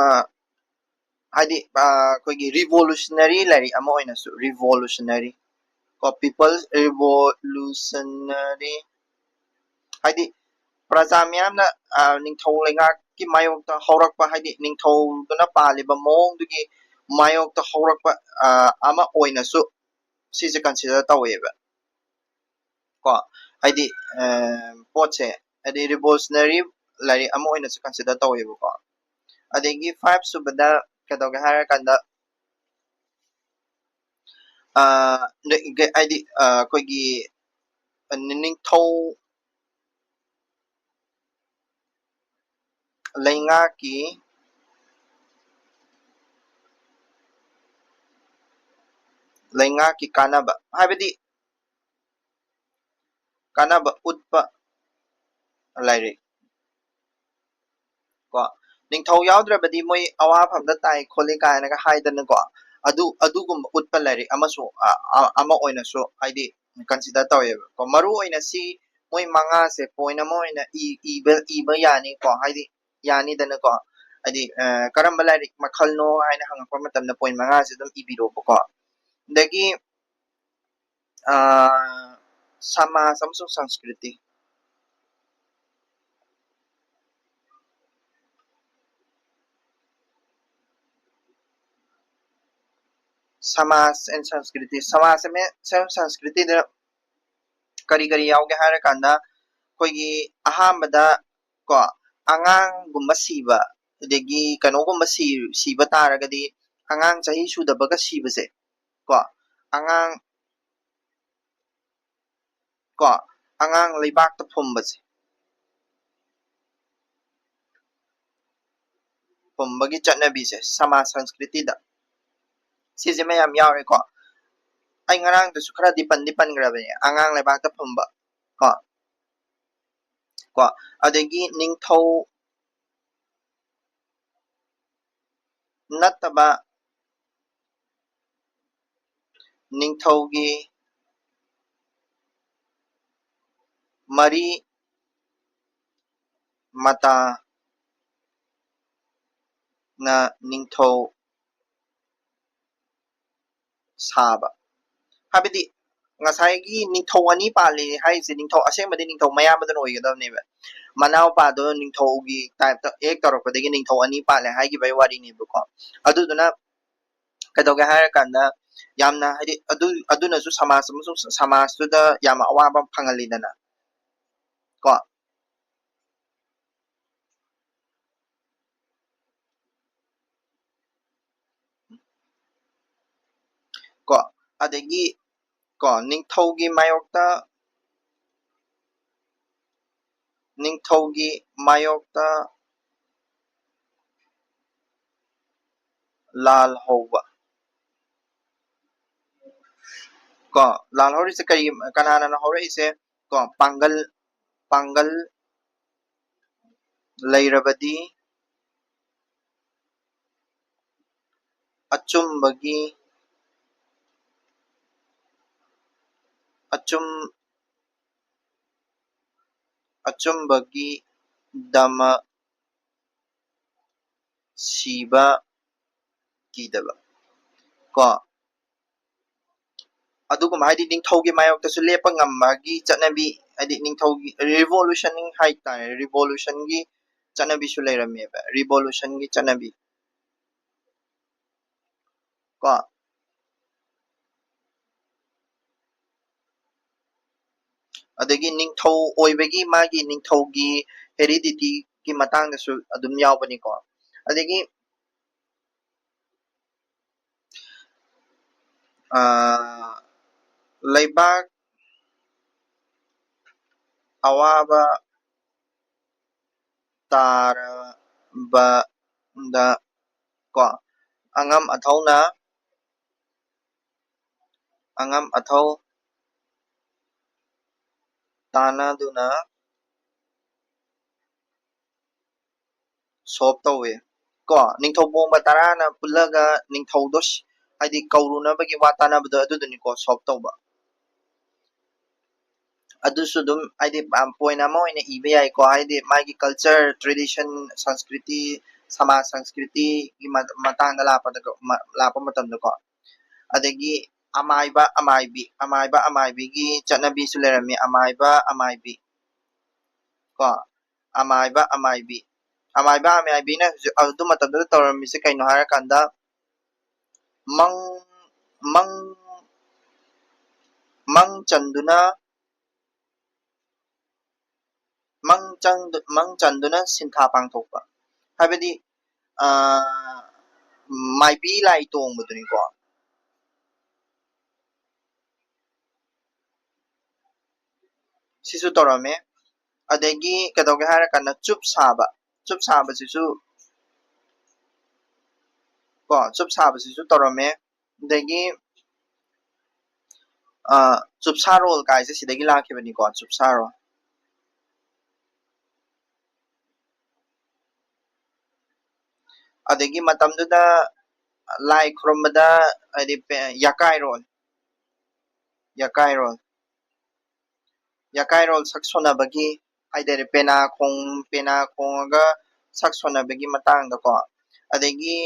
ꯍꯥꯏꯗꯤ ꯑ, ꯑꯩꯈꯣꯏꯒꯤ revolutionary ꯂꯥꯏꯔꯤꯛ ꯑꯃ ꯑꯣꯏꯅꯁꯨ, revolutionary ꯀꯣ, people's revolutionary, ꯍꯥꯏꯗꯤ ꯄ꯭ꯔꯖꯥ ꯃꯤꯌꯥꯝꯅ ꯑ, ꯅꯤꯡꯊꯧ ꯂꯩꯉꯥꯛꯀꯤ ꯃꯥꯌꯣꯛꯇ ꯍꯧꯔꯛꯄ, ꯍꯥꯏꯗꯤ ꯅꯤꯡꯊꯧꯗꯨꯅ ꯄꯥꯜꯂꯤꯕ ꯃꯑꯣꯡꯗꯨꯒꯤ ꯃꯥꯌꯣꯛꯇ ꯍꯧꯔꯛꯄ ꯑ, ꯑꯃ ꯑꯣꯏꯅꯁꯨ ꯁꯤꯁꯦ consider ꯇꯧꯋꯦꯕ ꯀꯣ꯫ ꯍꯥꯏꯗꯤ ꯑ, ꯄꯣꯠꯁꯦ, ꯍꯥꯏꯗꯤ revolutionary ꯂꯥꯏꯔꯤꯛ ꯑꯃ ꯑꯣꯏꯅꯁꯨ consider ꯇꯧꯋꯦꯕꯀꯣ꯫ ꯑꯗꯒꯤ five ꯁꯨꯕꯗ ꯀꯩꯗꯧꯒꯦ ꯍꯥꯏꯔꯀꯥꯟꯗ ꯑ, ꯍꯥꯏꯗꯤ ꯑ, ꯑꯩꯈꯣꯏꯒꯤ ꯅꯤꯡꯊꯧ ꯂꯩꯉꯥꯛꯀꯤ ꯂꯩꯉꯥꯛꯀꯤ ꯀꯥꯟꯅꯕ, ꯍꯥꯏꯕꯗꯤ ꯀꯥꯟꯅꯕ ꯎꯠꯄ ꯂꯥꯏꯔꯤꯛ ꯀꯣ꯫ ꯅꯤꯡꯊꯧ ꯌꯥꯎꯗ꯭ꯔꯕꯗꯤ ꯃꯣꯏ ꯑꯋꯥꯐꯝꯗ ꯇꯥꯏ ꯈꯣꯠꯂꯤ ꯀꯥꯏꯅꯒ ꯍꯥꯏꯗꯅꯀꯣ, ꯑꯗꯨ ꯑꯗꯨꯒꯨꯝꯕ ꯎꯠꯄ ꯂꯥꯏꯔꯤꯛ ꯑꯃꯁꯨ ꯑ- ꯑ- ꯑꯃ ꯑꯣꯏꯅꯁꯨ ꯍꯥꯏꯗꯤ consider ꯇꯧꯋꯦꯕ ꯀꯣ꯫ ꯃꯔꯨ ꯑꯣꯏꯅ ꯁꯤ ꯃꯣꯏ ꯃꯉꯥꯁꯦ point ꯑꯃ ꯑꯣꯏꯅ ꯏ- ꯏꯕ ꯏꯕ ꯌꯥꯅꯤꯀꯣ, ꯍꯥꯏꯗꯤ ꯌꯥꯅꯤꯗꯅꯀꯣ꯫ ꯍꯥꯏꯗꯤ ꯑ, ꯀꯔꯝꯕ ꯂꯥꯏꯔꯤꯛ ꯃꯈꯜꯅꯣ ꯍꯥꯏꯅ ꯍꯪꯉꯛꯄ ꯃꯇꯝꯗ point ꯃꯉꯥꯁꯦ ꯑꯗꯨꯝ ꯏꯕꯤꯔꯣꯕꯀꯣ꯫ ꯑꯗꯒꯤ ꯑ, ꯁꯃꯥꯖ ꯑꯃꯁꯨꯡ ꯁꯪꯁꯀ꯭ꯔꯤꯇꯤ꯫ ꯁꯃꯥꯖ and ꯁꯪꯁꯀ꯭ꯔꯤꯇꯤ, ꯁꯃꯥꯖ ꯑꯃꯁꯨꯡ ꯁꯪꯁꯀ꯭ꯔꯤꯇꯤꯗ ꯀꯔꯤ ꯀꯔꯤ ꯌꯥꯎꯒꯦ ꯍꯥꯏꯔꯀꯥꯟꯗ, ꯑꯩꯈꯣꯏꯒꯤ ꯑꯍꯥꯟꯕꯗ ꯀꯣ, ꯑꯉꯥꯡꯒꯨꯝꯕ ꯁꯤꯕ, ꯑꯗꯒꯤ ꯀꯩꯅꯣꯒꯨꯝꯕ ꯁꯤ- ꯁꯤꯕ ꯇꯥꯔꯒꯗꯤ, ꯑꯉꯥꯡ ꯆꯍꯤ ꯁꯨꯗꯕꯒ ꯁꯤꯕꯁꯦ ꯀꯣ, ꯑꯉꯥꯡ ꯀꯣ, ꯑꯉꯥꯡ ꯂꯩꯕꯥꯛꯇ ꯐꯨꯝꯕꯁꯦ, ꯐꯨꯝꯕꯒꯤ ꯆꯠꯅꯕꯤꯁꯦ ꯁꯃꯥꯖ ꯁꯪꯁꯀ꯭ꯔꯤꯇꯤꯗ ꯁꯤꯁꯦ ꯃꯌꯥꯝ ꯌꯥꯎꯔꯦꯀꯣ꯫ ꯑꯩ ꯉꯔꯥꯡꯗꯁꯨ ꯈꯔꯗꯤ ꯄꯟꯗꯤ ꯄꯟꯈ꯭ꯔꯕꯅꯦ, ꯑꯉꯥꯡ ꯂꯩꯕꯥꯛꯇ ꯐꯨꯝꯕ ꯀꯣ꯫ ꯀꯣ, ꯑꯗꯒꯤ ꯅꯤꯡꯊꯧ ꯅꯠꯇꯕ, ꯅꯤꯡꯊꯧꯒꯤ ꯃꯔꯤ ꯃꯇꯥꯅ ꯅꯤꯡꯊꯧ ꯁꯥꯕ꯫ ꯍꯥꯏꯕꯗꯤ ꯉꯁꯥꯏꯒꯤ ꯅꯤꯡꯊꯧ ꯑꯅꯤ ꯄꯥꯜꯂꯤ ꯍꯥꯏꯔꯤꯁꯦ, ꯅꯤꯡꯊꯧ ꯑꯁꯦꯡꯕꯗꯤ ꯅꯤꯡꯊꯧ ꯃꯌꯥꯝꯕꯗꯨꯅ ꯑꯣꯏꯒꯗꯕꯅꯦꯕ꯫ ꯃꯅꯥꯎꯄꯥꯗꯣ ꯅꯤꯡꯊꯧꯒꯤ type ꯇ act ꯇꯧꯔꯛꯄꯗꯒꯤ ꯅꯤꯡꯊꯧ ꯑꯅꯤ ꯄꯥꯜꯂꯦ ꯍꯥꯏꯈꯤꯕꯒꯤ ꯋꯥꯔꯤꯅꯦꯕꯀꯣ꯫ ꯑꯗꯨꯗꯨꯅ ꯀꯩꯗꯧꯒꯦ ꯍꯥꯏꯔꯀꯥꯟꯗ, ꯌꯥꯝꯅ ꯍꯥꯏꯗꯤ ꯑꯗꯨ, ꯑꯗꯨꯅꯁꯨ ꯁꯃꯥꯖ ꯑꯃꯁꯨꯡ ꯁꯃꯥꯖꯇꯨꯗ ꯌꯥꯝ ꯑꯋꯥꯕ ꯑꯃ ꯐꯪꯍꯜꯂꯤꯗꯅ ꯀꯣ꯫ ꯀꯣ, ꯑꯗꯒꯤ ꯀꯣ, ꯅꯤꯡꯊꯧꯒꯤ ꯃꯥꯌꯣꯛꯇ, ꯅꯤꯡꯊꯧꯒꯤ ꯃꯥꯌꯣꯛꯇ ꯂꯥꯜ ꯍꯧꯕ꯫ ꯀꯣ, ꯂꯥꯜ ꯍꯧꯔꯤꯁꯦ ꯀꯔꯤ, ꯀꯅꯥꯅꯅꯣ ꯍꯧꯔꯛꯏꯁꯦ? ꯀꯣ, ꯄꯥꯡꯒꯜ, ꯄꯥꯡꯒꯜ ꯂꯩꯔꯕꯗꯤ ꯑꯆꯨꯝꯕꯒꯤ, ꯑꯆꯨꯝ-, ꯑꯆꯨꯝꯕꯒꯤꯗꯃꯛ ꯁꯤꯕ ꯀꯤꯗꯕ꯫ ꯀꯣ, ꯑꯗꯨꯒꯨꯝꯕ ꯍꯥꯏꯗꯤ ꯅꯤꯡꯊꯧꯒꯤ ꯃꯥꯌꯣꯛꯇꯁꯨ ꯂꯦꯞꯄ ꯉꯝꯕꯒꯤ ꯆꯠꯅꯕꯤ, ꯍꯥꯏꯗꯤ ꯅꯤꯡꯊꯧꯒꯤ revolution ꯍꯥꯏꯇꯥꯔꯦ, revolution ꯒꯤ ꯆꯠꯅꯕꯤꯁꯨ ꯂꯩꯔꯝꯃꯦꯕ, revolution ꯒꯤ ꯆꯠꯅꯕꯤ꯫ ꯀꯣ, ꯑꯗꯒꯤ ꯅꯤꯡꯊꯧ ꯑꯣꯏꯕꯒꯤ ꯃꯥꯒꯤ ꯅꯤꯡꯊꯧꯒꯤ heredity ꯒꯤ ꯃꯇꯥꯡꯗꯁꯨ ꯑꯗꯨꯝ ꯌꯥꯎꯕꯅꯤꯀꯣ꯫ ꯑꯗꯒꯤ ꯑꯥ, ꯂꯩꯕꯥꯛ ꯑꯋꯥꯕ ꯇꯥꯔꯕꯗ ꯀꯣ, ꯑꯉꯝ ꯑꯊꯧꯅ, ꯑꯉꯝ ꯑꯊꯧ ꯇꯥꯟꯅꯗꯨꯅ ꯁꯣꯞ ꯇꯧꯋꯦ꯫ ꯀꯣ, ꯅꯤꯡꯊꯧ ꯄꯣꯡꯕ ꯇꯔꯥꯅ ꯄꯨꯜꯂꯒ ꯅꯤꯡꯊꯧꯗꯣ ꯁꯤ-, ꯍꯥꯏꯗꯤ ꯀꯧꯔꯨꯅꯕꯒꯤ ꯋꯥ ꯇꯥꯟꯅꯕꯗꯣ ꯑꯗꯨꯗꯨꯅꯤꯀꯣ ꯁꯣꯞ ꯇꯧꯕ꯫ ꯑꯗꯨꯁꯨ ꯑꯗꯨꯝ ꯍꯥꯏꯗꯤ, ꯑ, ꯄꯣꯏꯟ ꯑꯃ ꯑꯣꯏꯅ ꯏꯕ ꯌꯥꯏꯀꯣ, ꯍꯥꯏꯗꯤ ꯃꯥꯒꯤ ꯀꯜꯆꯔ, ꯇ꯭ꯔꯦꯗꯤꯁꯟ, ꯁꯪꯁꯀ꯭ꯔꯤꯇꯤ, ꯁꯃꯥꯖ ꯁꯪꯁꯀ꯭ꯔꯤꯇꯤꯒꯤ ꯃ-, ꯃꯇꯥꯡꯗ ꯂꯥꯛꯄꯗ, ꯃ-, ꯂꯥꯛꯄ ꯃꯇꯝꯗꯀꯣ꯫ ꯑꯗꯒꯤ ꯑꯃꯥꯏꯕ ꯑꯃꯥꯏꯕꯤ, ꯑꯃꯥꯏꯕ ꯑꯃꯥꯏꯕꯤꯒꯤ ꯆꯠꯅꯕꯤꯁꯨ ꯂꯩꯔꯝꯃꯤ, ꯑꯃꯥꯏꯕ ꯑꯃꯥꯏꯕꯤ꯫ ꯀꯣ, ꯑꯃꯥꯏꯕ ꯑꯃꯥꯏꯕꯤ꯫ ꯑꯃꯥꯏꯕ ꯑꯃꯥꯏꯕꯤꯅ ꯍꯧꯖꯤꯛ ꯑꯗꯨ ꯃꯇꯝꯗꯨꯗ ꯇꯧꯔꯝꯃꯤꯁꯦ ꯀꯩꯅꯣ ꯍꯥꯏꯔꯀꯥꯟꯗ, ꯃꯪ, ꯃꯪ, ꯃꯪ ꯆꯟꯗꯨꯅ, ꯃꯪ ꯆꯪꯗꯨ-, ꯃꯪ ꯆꯟꯗꯨꯅ ꯁꯤꯟꯊꯥ ꯄꯥꯡꯊꯣꯛꯄ꯫ ꯍꯥꯏꯕꯗꯤ, ꯑ, ꯃꯥꯏꯕꯤ ꯂꯥꯏ ꯇꯣꯡꯕꯗꯨꯅꯤꯀꯣ꯫ ꯁꯤꯁꯨ ꯇꯧꯔꯝꯃꯦ꯫ ꯑꯗꯒꯤ ꯀꯩꯗꯧꯒꯦ ꯍꯥꯏꯔꯀꯥꯟꯗ ꯆꯨꯞ ꯁꯥꯕ, ꯆꯨꯞ ꯁꯥꯕꯁꯤꯁꯨ, ꯀꯣ, ꯆꯨꯞ ꯁꯥꯕꯁꯤꯁꯨ ꯇꯧꯔꯝꯃꯦ꯫ ꯑꯗꯒꯤ, ꯑ, ꯆꯨꯞꯁꯥꯔꯣꯜ ꯀꯥꯏꯁꯦ ꯁꯤꯗꯒꯤ ꯂꯥꯛꯈꯤꯕꯅꯤꯀꯣ, ꯆꯨꯞꯁꯥꯔꯣꯜ꯫ ꯑꯗꯒꯤ ꯃꯇꯝꯗꯨꯗ ꯂꯥꯏ ꯈꯨꯔꯨꯝꯕꯗ, ꯍꯥꯏꯗꯤ, ꯄꯦ-, ꯌꯥꯀꯥꯏꯔꯣꯜ, ꯌꯥꯀꯥꯏꯔꯣꯜ, ꯌꯥꯀꯥꯏꯔꯣꯜ ꯁꯛ ꯁꯣꯟꯅꯕꯒꯤ ꯍꯥꯏꯇꯥꯔꯦ, ꯄꯦꯅꯥ ꯈꯣꯡ-, ꯄꯦꯅꯥ ꯈꯣꯡꯉꯒ ꯁꯛ ꯁꯣꯟꯅꯕꯒꯤ ꯃꯇꯥꯡꯗꯀꯣ꯫ ꯑꯗꯒꯤ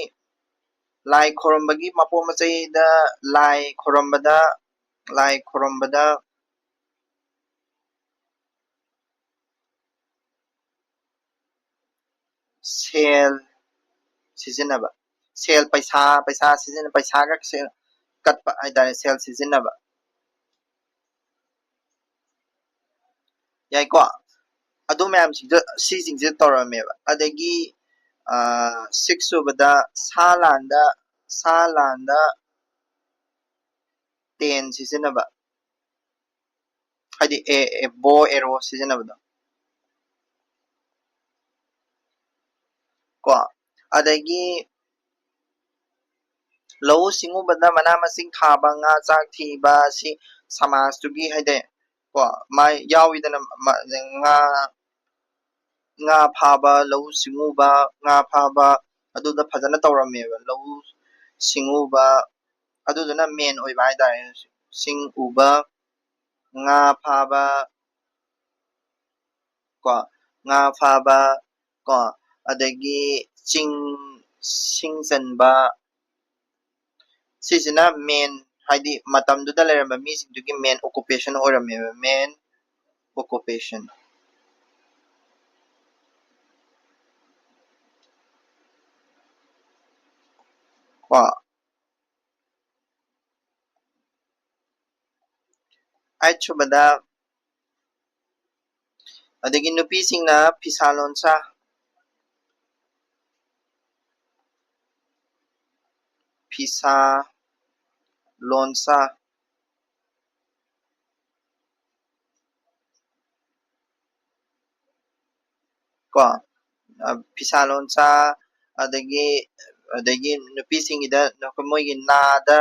ꯂꯥꯏ ꯈꯨꯔꯨꯝꯕꯒꯤ ꯃꯄꯣ ꯃꯆꯩꯗ ꯂꯥꯏ ꯈꯨꯔꯨꯝꯕꯗ, ꯂꯥꯏ ꯈꯨꯔꯨꯝꯕꯗ ꯁꯦꯜ ꯁꯤꯖꯤꯟꯅꯕ, ꯁꯦꯜ, ꯄꯩꯁꯥ, ꯄꯩꯁꯥ ꯁꯤꯖꯤꯟꯅ-, ꯄꯩꯁꯥꯒ ꯁꯦꯜ ꯀꯠꯄ ꯍꯥꯏꯇꯥꯔꯦ, ꯁꯦꯜ ꯁꯤꯖꯤꯟꯅꯕ꯫ ꯌꯥꯏꯀꯣ? ꯑꯗꯨ ꯃꯌꯥꯝꯁꯤꯡꯗꯣ, ꯁꯤꯁꯤꯡꯁꯦ ꯇꯧꯔꯝꯃꯦꯕ꯫ ꯑꯗꯒꯤ, ꯑ, ꯁꯤꯛꯁ ꯁꯨꯕꯗ ꯁꯥ ꯂꯥꯟꯗ, ꯁꯥ ꯂꯥꯟꯗ ꯇꯦꯟ ꯁꯤꯖꯤꯟꯅꯕ꯫ ꯍꯥꯏꯗꯤ ꯑꯦ, ꯑꯦ, bow, arrow ꯁꯤꯖꯤꯟꯅꯕꯗꯣ꯫ ꯀꯣ? ꯑꯗꯒꯤ ꯂꯧꯎ ꯁꯤꯡꯎꯕꯗ ꯃꯅꯥ ꯃꯁꯤꯡ ꯊꯥꯕ, ꯉꯥ ꯆꯥꯛ ꯊꯤꯕ ꯑꯁꯤ ꯁꯃꯥꯖꯇꯨꯒꯤ ꯍꯥꯏꯗꯤ ꯀꯣ, ꯃꯥ ꯌꯥꯎꯋꯤꯗꯅ, ꯃ-, ꯉꯥ, ꯉꯥ ꯐꯥꯕ, ꯂꯧꯎ ꯁꯤꯡꯎꯕ, ꯉꯥ ꯐꯥꯕ, ꯑꯗꯨꯗ ꯐꯖꯅ ꯇꯧꯔꯝꯃꯦꯕ꯫ ꯂꯧꯎ ꯁꯤꯡꯎꯕ, ꯑꯗꯨꯗꯨꯅ main ꯑꯣꯏꯕ ꯍꯥꯏꯇꯥꯔꯦ꯫ ꯁꯤꯡ ꯎꯕ, ꯉꯥ ꯐꯥꯕ, ꯀꯣ, ꯉꯥ ꯐꯥꯕ, ꯀꯣ, ꯑꯗꯒꯤ ꯆꯤꯡ, ꯁꯤꯡ ꯆꯟꯕ, ꯁꯤꯁꯤꯅ main, ꯍꯥꯏꯗꯤ ꯃꯇꯝꯗꯨꯗ ꯂꯩꯔꯝꯕ ꯃꯤꯁꯤꯡꯗꯨꯒꯤ main occupation ꯑꯣꯏꯔꯝꯃꯦꯕ, main occupation꯫ ꯀꯣ꯫ ꯑꯥꯏꯠ ꯁꯨꯕꯗ, ꯑꯗꯒꯤ ꯅꯨꯄꯤꯁꯤꯡꯅ ꯐꯤꯁꯥ ꯂꯣꯟꯁꯥ, ꯐꯤꯁꯥ ꯂꯣꯟꯁꯥ, ꯀꯣ, ꯑ, ꯐꯤꯁꯥ ꯂꯣꯟꯁꯥ, ꯑꯗꯒꯤ, ꯑꯗꯒꯤ ꯅꯨꯄꯤꯁꯤꯡꯒꯤꯗ ꯅꯈꯣꯏ ꯃꯣꯏꯒꯤ ꯅꯥꯗ,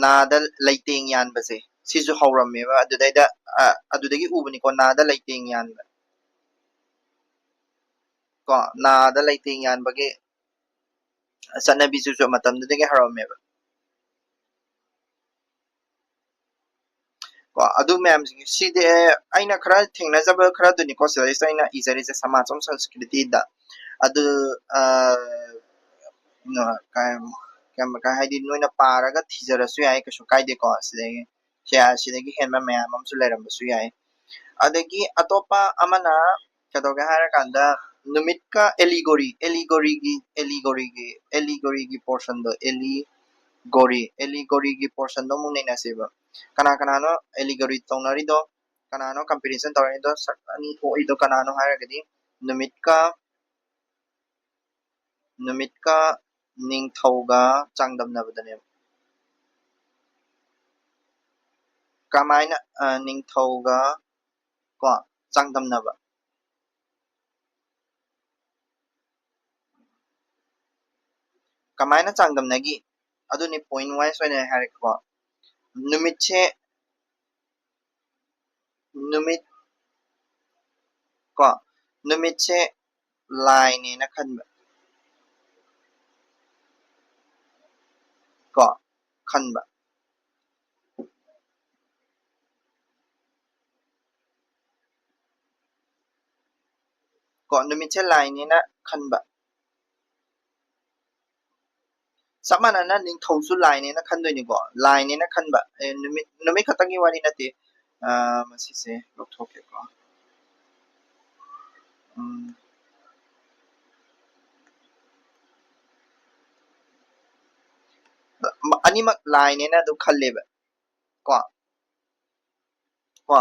ꯅꯥꯗ ꯂꯩꯇꯦꯡ ꯌꯥꯟꯕꯁꯦ, ꯁꯤꯁꯨ ꯍꯧꯔꯝꯃꯦꯕ꯫ ꯑꯗꯨꯗꯩꯗ, ꯑ, ꯑꯗꯨꯗꯒꯤ ꯎꯕꯅꯤꯀꯣ, ꯅꯥꯗ ꯂꯩꯇꯦꯡ ꯌꯥꯟꯕ꯫ ꯀꯣ, ꯅꯥꯗ ꯂꯩꯇꯦꯡ ꯌꯥꯟꯕꯒꯤ ꯆꯠꯅꯕꯤꯁꯤꯁꯨ ꯃꯇꯝꯗꯨꯗꯒꯤ ꯍꯧꯔꯝꯃꯦꯕ꯫ ꯀꯣ, ꯑꯗꯨ ꯃꯌꯥꯝꯁꯤꯡ ꯁꯤꯗꯤ ꯑꯩꯅ ꯈꯔ ꯊꯦꯡꯅꯖꯕ ꯈꯔꯗꯨꯅꯤꯀꯣ, ꯁꯤꯗꯩꯁꯤꯗ ꯑꯩꯅ ꯏꯖꯔꯤꯁꯦ ꯁꯃꯥꯖꯝ ꯁꯪꯁꯀ꯭ꯔꯤꯇꯤꯗ꯫ ꯑꯗꯨ, ꯑ, ꯅ-, ꯀꯩ-, ꯀꯩ-, ꯀꯩ ꯍꯥꯏꯗꯤ, ꯅꯣꯏꯅ ꯄꯥꯔꯒ ꯊꯤꯖꯔꯁꯨ ꯌꯥꯏ, ꯀꯩꯁꯨ ꯀꯥꯏꯗꯦꯀꯣ꯫ ꯁꯤꯗꯒꯤ, ꯁꯤ-, ꯁꯤꯗꯒꯤ ꯍꯦꯟꯕ ꯃꯌꯥꯝ ꯑꯃꯁꯨ ꯂꯩꯔꯝꯕꯁꯨ ꯌꯥꯏ꯫ ꯑꯗꯒꯤ ꯑꯇꯣꯞꯄ ꯑꯃꯅ ꯀꯩꯗꯧꯒꯦ ꯍꯥꯏꯔꯀꯥꯟꯗ, ꯅꯨꯃꯤꯠꯀ allegory, allegoryꯒꯤ, allegoryꯒꯤ, allegoryꯒꯤ portionꯗꯣ, allegory, allegoryꯒꯤ portionꯗꯣ ꯑꯃꯨꯛ ꯅꯩꯅꯁꯦꯕ꯫ ꯀꯅꯥ ꯀꯅꯥꯅꯣ allegory ꯇꯧꯅꯔꯤꯗꯣ? ꯀꯅꯥꯅꯣ comparison ꯇꯧꯔꯛꯏꯗꯣ? ꯁꯛ ꯑꯅꯤ ꯊꯣꯛꯏꯗꯣ ꯀꯅꯥꯅꯣ ꯍꯥꯏꯔꯒꯗꯤ, ꯅꯨꯃꯤꯠꯀ, ꯅꯨꯃꯤꯠꯀ ꯅꯤꯡꯊꯧꯒ ꯆꯥꯡꯗꯝꯅꯕꯗꯅꯦꯕ꯫ ꯀꯃꯥꯏꯅ, ꯑ, ꯅꯤꯡꯊꯧꯒ, ꯀꯣ, ꯆꯥꯡꯗꯝꯅꯕ? ꯀꯃꯥꯏꯅ ꯆꯥꯡꯗꯝꯅꯒꯤ? ꯑꯗꯨꯅꯤ point wise ꯑꯣꯏꯅ ꯍꯥꯏꯔꯛꯀꯦꯀꯣ꯫ ꯅꯨꯃꯤꯠꯁꯦ, ꯅꯨꯃꯤꯠ ꯀꯣ, ꯅꯨꯃꯤꯠꯁꯦ ꯂꯥꯏꯅꯦꯅ ꯈꯟꯕ ꯀꯣ, ꯈꯟꯕ ꯀꯣ, ꯅꯨꯃꯤꯠꯁꯦ ꯂꯥꯏꯅꯦꯅ ꯈꯟꯕ꯫ ꯆꯞ ꯃꯥꯟꯅꯅ ꯅꯤꯡꯊꯧꯁꯨ ꯂꯥꯏꯅꯦꯅ ꯈꯟꯗꯣꯏꯅꯤꯀꯣ, ꯂꯥꯏꯅꯦꯅ ꯈꯟꯕ꯫ ꯑꯦ, ꯅꯨꯃꯤꯠ, ꯅꯨꯃꯤꯠ ꯈꯛꯇꯪꯒꯤ ꯋꯥꯔꯤ ꯅꯠꯇꯦ꯫ ꯑ, ꯃꯁꯤꯁꯦ ꯂꯧꯊꯣꯛꯀꯦꯀꯣ꯫ ꯎꯝ꯫ ꯑꯅꯤꯃꯛ ꯂꯥꯏꯅꯦꯅ ꯑꯗꯨꯝ ꯈꯜꯂꯦꯕ ꯀꯣ꯫ ꯀꯣ꯫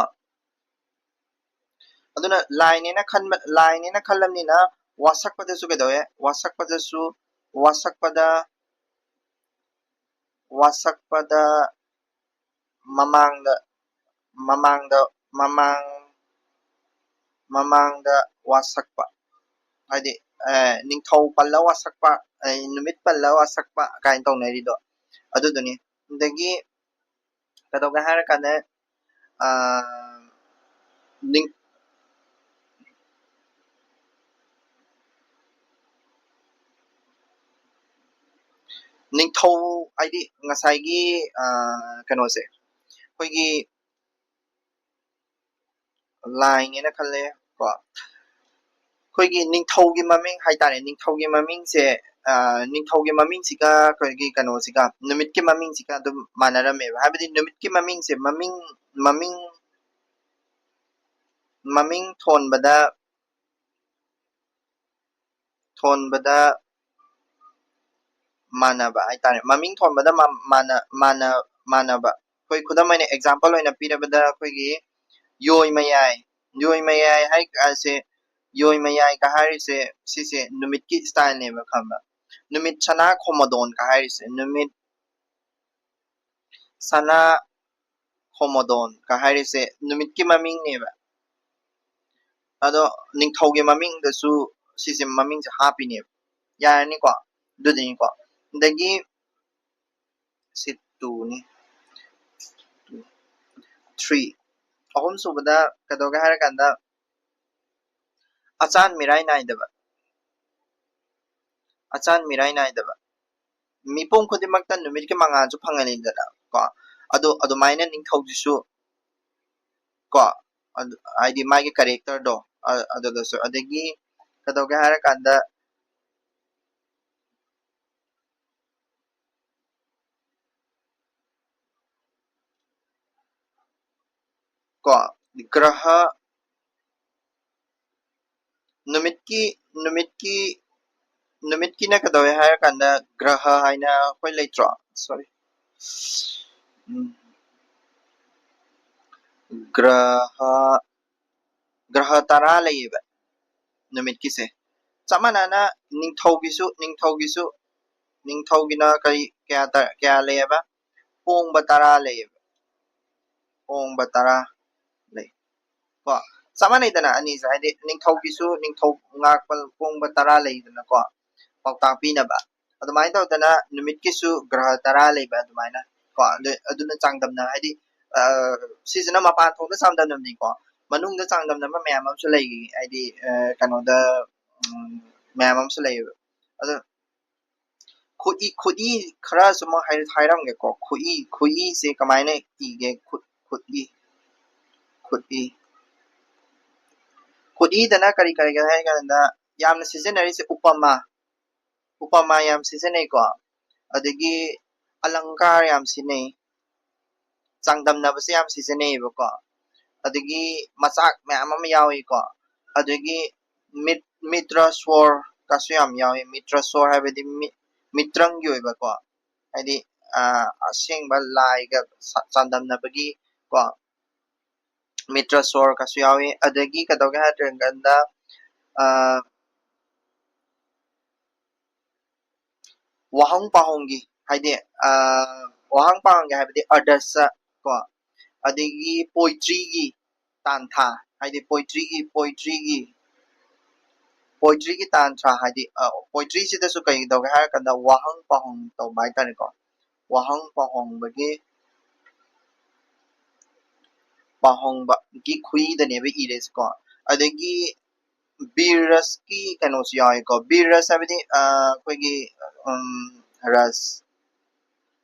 ꯑꯗꯨꯅ ꯂꯥꯏꯅꯦꯅ ꯈꯟꯕ, ꯂꯥꯏꯅꯦꯅ ꯈꯜꯂꯕꯅꯤꯅ ꯋꯥꯁꯛꯄꯗꯁꯨ ꯀꯩꯗꯧꯋꯦ? ꯋꯥꯁꯛꯄꯗꯁꯨ, ꯋꯥꯁꯛꯄꯗ, ꯋꯥꯁꯛꯄꯗ ꯃꯃꯥꯡꯗ, ꯃꯃꯥꯡꯗ, ꯃꯃꯥꯡ, ꯃꯃꯥꯡꯗ ꯋꯥꯁꯛꯄ꯫ ꯍꯥꯏꯗꯤ, ꯑ, ꯅꯤꯡꯊꯧ ꯄꯜꯂ ꯋꯥꯁꯛꯄ, ꯑ, ꯅꯨꯃꯤꯠ ꯄꯜꯂ ꯋꯥꯁꯛꯄ ꯀꯥꯏꯅ ꯇꯧꯅꯔꯤꯗꯣ ꯑꯗꯨꯗꯨꯅꯤ꯫ ꯑꯗꯒꯤ ꯀꯩꯗꯧꯒꯦ ꯍꯥꯏꯔ ꯀꯥꯟꯗ, ꯑ, ꯅꯤꯡ-, ꯅꯤꯡꯊꯧ ꯍꯥꯏꯗꯤ ꯉꯁꯥꯏꯒꯤ, ꯑ, ꯀꯩꯅꯣꯁꯦ, ꯑꯩꯈꯣꯏꯒꯤ ꯂꯥꯏꯅꯦꯅ ꯈꯜꯂꯦ ꯀꯣ꯫ ꯑꯩꯈꯣꯏꯒꯤ ꯅꯤꯡꯊꯧꯒꯤ ꯃꯃꯤꯡ ꯍꯥꯏꯇꯥꯔꯦ, ꯅꯤꯡꯊꯧꯒꯤ ꯃꯃꯤꯡꯁꯦ, ꯑ, ꯅꯤꯡꯊꯧꯒꯤ ꯃꯃꯤꯡꯁꯤꯒ ꯑꯩꯈꯣꯏꯒꯤ ꯀꯩꯅꯣꯁꯤꯒ, ꯅꯨꯃꯤꯠꯀꯤ ꯃꯃꯤꯡꯁꯤꯒ ꯑꯗꯨꯝ ꯃꯥꯟꯅꯔꯝꯃꯦꯕ꯫ ꯍꯥꯏꯕꯗꯤ ꯅꯨꯃꯤꯠꯀꯤ ꯃꯃꯤꯡꯁꯦ ꯃꯃꯤꯡ, ꯃꯃꯤꯡ, ꯃꯃꯤꯡ ꯊꯣꯟꯕꯗ, ꯊꯣꯟꯕꯗ ꯃꯥꯟꯅꯕ ꯍꯥꯏꯇꯥꯔꯦ꯫ ꯃꯃꯤꯡ ꯊꯣꯟꯕꯗ ꯃꯥ-, ꯃꯥꯟꯅ-, ꯃꯥꯟꯅ-, ꯃꯥꯟꯅꯕ꯫ ꯑꯩꯈꯣꯏ ꯈꯨꯗꯝ ꯑꯣꯏꯅ, example ꯑꯣꯏꯅ ꯄꯤꯔꯕꯗ, ꯑꯩꯈꯣꯏꯒꯤ ꯌꯣꯏ ꯃꯌꯥꯏ, ꯌꯣꯏ ꯃꯌꯥꯏ ꯍꯥꯏ ꯑꯁꯦ, ꯌꯣꯏ ꯃꯌꯥꯏꯒ ꯍꯥꯏꯔꯤꯁꯦ ꯁꯤꯁꯦ ꯅꯨꯃꯤꯠꯀꯤ styleꯅꯦꯕ, ꯈꯪꯕ꯭ꯔꯥ? ꯅꯨꯃꯤꯠ ꯁꯅꯥ ꯈꯣꯃꯣꯗꯣꯟꯒ ꯍꯥꯏꯔꯤꯁꯦ, ꯅꯨꯃꯤꯠ ꯁꯅꯥ ꯈꯣꯃꯣꯗꯣꯟꯒ ꯍꯥꯏꯔꯤꯁꯦ ꯅꯨꯃꯤꯠꯀꯤ ꯃꯃꯤꯡꯅꯦꯕ꯫ ꯑꯗꯣ ꯅꯤꯡꯊꯧꯒꯤ ꯃꯃꯤꯡꯗꯁꯨ ꯁꯤꯁꯦ ꯃꯃꯤꯡꯁꯦ ꯍꯥꯞꯄꯤꯅꯦꯕ꯫ ꯌꯥꯔꯅꯤꯀꯣ? ꯑꯗꯨꯗꯨꯅꯤꯀꯣ꯫ ꯑꯗꯒꯤ ꯁꯤ twoꯅꯤ꯫ Three꯫ ꯑꯍꯨꯝꯁꯨꯕꯗ ꯀꯩꯗꯧꯒꯦ ꯍꯥꯏꯔꯀꯥꯟꯗ, ꯑꯆꯥꯟ ꯃꯤꯔꯥꯏ ꯅꯥꯏꯗꯕ꯫ ꯑꯆꯥꯟ ꯃꯤꯔꯥꯏ ꯅꯥꯏꯗꯕ꯫ ꯃꯤꯄꯨꯝ ꯈꯨꯗꯤꯡꯃꯛꯇ ꯅꯨꯃꯤꯠꯀꯤ ꯃꯉꯥꯜꯁꯨ ꯐꯪꯍꯜꯂꯤꯗꯅ ꯀꯣ꯫ ꯑꯗꯣ ꯑꯗꯨꯃꯥꯏꯅ ꯅꯤꯡꯊꯧꯁꯤꯁꯨ ꯀꯣ, ꯑꯗꯨ, ꯍꯥꯏꯗꯤ ꯃꯥꯒꯤ characterꯗꯣ, ꯑ-, ꯑꯗꯨꯗꯁꯨ꯫ ꯑꯗꯒꯤ ꯀꯩꯗꯧꯒꯦ ꯍꯥꯏꯔꯀꯥꯟꯗ, ꯀꯣ, ꯒ꯭ꯔꯍ, ꯅꯨꯃꯤꯠꯀꯤ, ꯅꯨꯃꯤꯠꯀꯤ, ꯅꯨꯃꯤꯠꯀꯤꯅ ꯀꯩꯗꯧꯋꯦ ꯍꯥꯏꯔꯀꯥꯟꯗ, ꯒ꯭ꯔꯍ ꯍꯥꯏꯅ ꯑꯩꯈꯣꯏ ꯂꯩꯇ꯭ꯔꯣ? Sorry. ꯎꯝ. ꯒ꯭ꯔꯍ, ꯒ꯭ꯔꯍ ꯇꯔꯥ ꯂꯩꯌꯦꯕ ꯅꯨꯃꯤꯠꯀꯤꯁꯦ꯫ ꯆꯞ ꯃꯥꯟꯅꯅ ꯅꯤꯡꯊꯧꯒꯤꯁꯨ, ꯅꯤꯡꯊꯧꯒꯤꯁꯨ, ꯅꯤꯡꯊꯧꯒꯤꯅ ꯀꯔꯤ, ꯀꯌꯥ ꯇ-, ꯀꯌꯥ ꯂꯩꯌꯦꯕ? ꯑꯍꯣꯡꯕ ꯇꯔꯥ ꯂꯩꯌꯦꯕ꯫ ꯑꯍꯣꯡꯕ ꯇꯔꯥ ꯂꯩ꯫ ꯀꯣ, ꯆꯞ ꯃꯥꯟꯅꯩꯗꯅ ꯑꯅꯤꯁꯦ, ꯍꯥꯏꯗꯤ ꯅꯤꯡꯊꯧꯒꯤꯁꯨ ꯅꯤꯡꯊꯧ ꯉꯥꯛꯄ ꯑꯍꯣꯡꯕ ꯇꯔꯥ ꯂꯩꯗꯅꯀꯣ, ꯄꯥꯎꯇꯥꯛ ꯄꯤꯅꯕ꯫ ꯑꯗꯨꯃꯥꯏꯅ ꯇꯧꯗꯅ ꯅꯨꯃꯤꯠꯀꯤꯁꯨ ꯒ꯭ꯔꯍ ꯇꯔꯥ ꯂꯩꯕ ꯑꯗꯨꯃꯥꯏꯅ ꯀꯣ, ꯑꯗꯨ, ꯑꯗꯨꯅ ꯆꯥꯡꯗꯝꯅ, ꯍꯥꯏꯗꯤ, ꯑ, ꯁꯤꯁꯤꯅ ꯃꯄꯥꯟ ꯊꯣꯡꯗ ꯆꯥꯡꯗꯝꯅꯕꯅꯤꯀꯣ, ꯃꯅꯨꯡꯗ ꯆꯥꯡꯗꯝꯅꯕ ꯃꯌꯥꯝ ꯑꯃꯁꯨ ꯂꯩꯔꯤ, ꯍꯥꯏꯗꯤ, ꯑ, ꯀꯩꯅꯣꯗ, ꯎꯝ, ꯃꯌꯥꯝ ꯑꯃꯁꯨ ꯂꯩꯌꯦꯕ꯫ ꯑꯗꯣ ꯈꯨꯠꯏ, ꯈꯨꯠꯏ ꯈꯔꯁꯨ ꯑꯃꯨꯛ ꯍꯥꯏ-, ꯍꯥꯏꯔꯝꯒꯦꯀꯣ꯫ ꯈꯨꯠꯏ, ꯈꯨꯠꯏꯁꯦ ꯀꯃꯥꯏꯅ ꯏꯒꯦ? ꯈꯨꯠ, ꯈꯨꯠꯏ, ꯈꯨꯠꯏ꯫ ꯈꯨꯠꯏꯗꯅ ꯀꯔꯤ ꯀꯔꯤꯒ ꯍꯥꯏ ꯀꯥꯟꯗ ꯌꯥꯝꯅ ꯁꯤꯖꯤꯟꯅꯔꯤꯁꯦ ꯎꯄꯃꯥ, ꯎꯄꯃꯥ ꯌꯥꯝ ꯁꯤꯖꯤꯟꯅꯩꯀꯣ꯫ ꯑꯗꯒꯤ ꯑꯂꯪꯀꯥꯔ ꯌꯥꯝ ꯁꯤꯖꯤꯟꯅꯩ꯫ ꯆꯥꯡꯗꯝꯅꯕꯁꯦ ꯌꯥꯝ ꯁꯤꯖꯤꯟꯅꯩꯌꯦꯕꯀꯣ꯫ ꯑꯗꯒꯤ ꯃꯆꯥꯛ ꯃꯌꯥꯝ ꯑꯃ ꯌꯥꯎꯏꯀꯣ꯫ ꯑꯗꯒꯤ ꯃꯤꯠ-, ꯃꯤꯇ꯭ꯔ ꯁꯣꯔ ꯀꯁꯨ ꯌꯥꯝ ꯌꯥꯎꯏ꯫ ꯃꯤꯇ꯭ꯔ ꯁꯣꯔ ꯍꯥꯏꯕꯗꯤ ꯃꯤ-, ꯃꯤꯇ꯭ꯔꯪꯒꯤ ꯑꯣꯏꯕꯀꯣ꯫ ꯍꯥꯏꯗꯤ, ꯑ, ꯑꯁꯦꯡꯕ ꯂꯥꯏꯒ ꯁ-, ꯆꯥꯡꯗꯝꯅꯕꯒꯤ ꯀꯣ꯫ ꯃꯤꯇ꯭ꯔ ꯁꯣꯔ ꯀꯁꯨ ꯌꯥꯎꯏ꯫ ꯑꯗꯒꯤ ꯀꯩꯗꯧꯒꯦ ꯍꯥꯏꯔꯀꯥꯟꯗ, ꯑ, ꯋꯥꯍꯪ ꯄꯥꯎꯍꯪꯒꯤ, ꯍꯥꯏꯗꯤ, ꯑ, ꯋꯥꯍꯪ ꯄꯥꯎꯍꯪꯒꯤ ꯍꯥꯏꯕꯗꯤ ꯑꯗ꯭ꯔꯁ ꯀꯣ, ꯑꯗꯒꯤ poetryꯒꯤ ꯇꯥꯟꯊꯥ, ꯍꯥꯏꯗꯤ poetryꯒꯤ, poetryꯒꯤ, poetryꯒꯤ ꯇꯥꯟꯊꯥ ꯍꯥꯏꯗꯤ, ꯑ, poetryꯁꯤꯗꯁꯨ ꯀꯩ ꯇꯧꯒꯦ ꯍꯥꯏꯔ ꯀꯥꯟꯗ ꯋꯥꯍꯪ ꯄꯥꯎꯍꯪ ꯇꯧꯕ ꯍꯥꯏꯇꯥꯔꯦꯀꯣ꯫ ꯋꯥꯍꯪ ꯄꯥꯎꯍꯪꯕꯒꯤ, ꯄꯥꯍꯣꯡꯕꯒꯤ ꯈꯨꯏꯗꯅꯦꯕ ꯏꯔꯦꯁꯦꯀꯣ꯫ ꯑꯗꯒꯤ ꯕꯤꯔ ꯔꯁꯀꯤ ꯀꯩꯅꯣꯁꯨ ꯌꯥꯎꯋꯦꯀꯣ꯫ ꯕꯤꯔ ꯔꯁ ꯍꯥꯏꯕꯗꯤ ꯑ, ꯑꯩꯈꯣꯏꯒꯤ ꯎꯝ, ꯔꯁ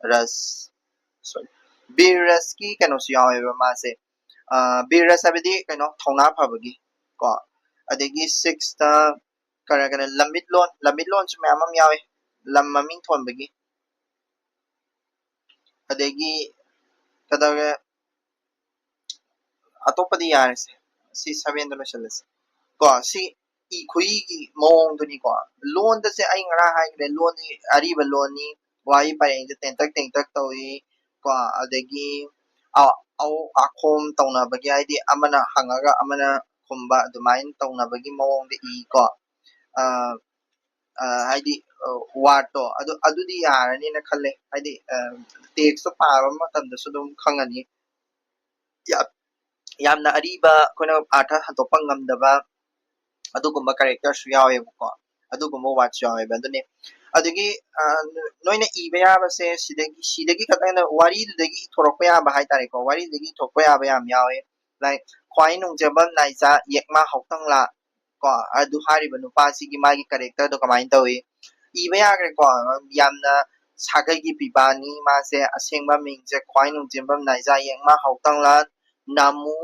ꯔꯁ ꯁꯣꯔꯤ, ꯕꯤꯔ ꯔꯁꯀꯤ ꯀꯩꯅꯣꯁꯨ ꯌꯥꯎꯋꯦꯕ ꯃꯥꯁꯦ꯫ ꯑ, ꯕꯤꯔ ꯔꯁ ꯍꯥꯏꯕꯗꯤ ꯀꯩꯅꯣ, ꯊꯧꯅꯥ ꯐꯕꯒꯤ ꯀꯣ꯫ ꯑꯗꯒꯤ ꯁꯤꯛꯁꯇ ꯀꯔ ꯀꯔ ꯂꯝꯃꯤꯠꯂꯣꯟ, ꯂꯝꯃꯤꯠꯂꯣꯟꯁꯨ ꯃꯌꯥꯝ ꯑꯃ ꯌꯥꯎꯋꯤ, ꯂꯝ ꯃꯃꯤꯡ ꯊꯣꯟꯕꯒꯤ꯫ ꯑꯗꯒꯤ ꯀꯩꯗꯧꯔꯦ, ꯑꯇꯣꯞꯄꯗꯤ ꯌꯥꯔꯦꯁꯦ, ꯁꯤ ꯁꯚꯦꯟꯗ ꯂꯣꯏꯁꯤꯜꯂꯁꯤ ꯀꯣ꯫ ꯁꯤ ꯏ ꯈꯨꯏꯒꯤ ꯃꯑꯣꯡꯗꯨꯅꯤꯀꯣ꯫ ꯂꯣꯟꯗꯁꯦ ꯑꯩ ꯉꯔꯥꯡ ꯍꯥꯏꯈ꯭ꯔꯦ, ꯂꯣꯟꯅꯤ, ꯑꯔꯤꯕ ꯂꯣꯟꯅꯤ, ꯋꯥꯍꯩ ꯄꯔꯦꯡꯁꯦ ꯇꯦꯟꯇꯛ ꯇꯦꯟꯇꯛ ꯇꯧꯏ ꯀꯣ꯫ ꯑꯗꯒꯤ ꯑ- ꯑꯧ ꯑꯈꯣꯝ ꯇꯧꯅꯕꯒꯤ, ꯍꯥꯏꯗꯤ ꯑꯃꯅ ꯍꯪꯉꯒ ꯑꯃꯅ ꯈꯨꯝꯕ, ꯑꯗꯨꯃꯥꯏꯅ ꯇꯧꯅꯕꯒꯤ ꯃꯑꯣꯡꯗ ꯏ ꯀꯣ꯫ ꯑ, ꯑ, ꯍꯥꯏꯗꯤ ꯋꯥꯔꯗꯇꯣ ꯑꯗꯨ ꯑꯗꯨꯗꯤ ꯌꯥꯔꯅꯤꯅ ꯈꯜꯂꯦ꯫ ꯍꯥꯏꯗꯤ ꯇꯦꯛꯁꯇꯣ ꯄꯥꯕ ꯃꯇꯝꯗꯁꯨ ꯑꯗꯨꯝ ꯈꯪꯉꯅꯤ꯫ ꯌꯥꯝ- ꯌꯥꯝꯅ ꯑꯔꯤꯕ, ꯑꯩꯈꯣꯏꯅ ꯑꯥꯔꯊ ꯍꯟꯗꯣꯛꯄ ꯉꯝꯗꯕ ꯑꯗꯨꯒꯨꯝꯕ ꯀꯦꯔꯦꯛꯇꯔꯁꯨ ꯌꯥꯎꯋꯦꯕꯀꯣ꯫ ꯑꯗꯨꯒꯨꯝꯕ ꯋꯥꯔꯗꯁꯨ ꯌꯥꯎꯋꯦꯕ꯫ ꯑꯗꯨꯅꯦ, ꯑꯗꯒꯤ ꯑ, ꯅꯣꯏꯅ ꯏꯕ ꯌꯥꯕꯁꯦ ꯁꯤꯗꯒꯤ ꯁꯤꯗꯒꯤ ꯈꯛꯇꯪ ꯋꯥꯔꯤꯗꯨꯗꯒꯤ ꯏꯊꯣꯔꯛꯄ ꯌꯥꯕ ꯍꯥꯏꯇꯥꯔꯦꯀꯣ꯫ ꯋꯥꯔꯤꯗꯨꯗꯒꯤ ꯏꯊꯣꯛꯄ ꯌꯥꯕ ꯌꯥꯝ ꯌꯥꯎꯋꯦ꯫ ꯂꯥꯏꯛ ꯈ꯭ꯋꯥꯏ ꯅꯨꯡꯖꯕꯝ ꯅꯥꯏꯖꯥ ꯌꯦꯛꯃꯥ ꯍꯥꯎꯇꯪꯂꯥ ꯀꯣ, ꯑꯗꯨ ꯍꯥꯏꯔꯤꯕ ꯅꯨꯄꯥꯁꯤꯒꯤ ꯃꯥꯒꯤ ꯀꯦꯔꯦꯛꯇꯔꯗꯣ ꯀꯃꯥꯏꯅ ꯇꯧꯏ? ꯏꯕ ꯌꯥꯈ꯭ꯔꯦꯀꯣ꯫ ꯌꯥꯝꯅ ꯁꯥꯒꯩꯒꯤ ꯄꯤꯕꯥꯅꯤ ꯃꯥꯁꯦ꯫ ꯑꯁꯦꯡꯕ ꯃꯤꯡꯁꯦ ꯈ꯭ꯋꯥꯏ ꯅꯨꯡꯖꯕꯝ ꯅꯥꯏꯖꯥ ꯌꯦꯛꯃꯥ ꯍꯥꯎꯇꯪꯂꯥ ꯅꯥꯃꯨ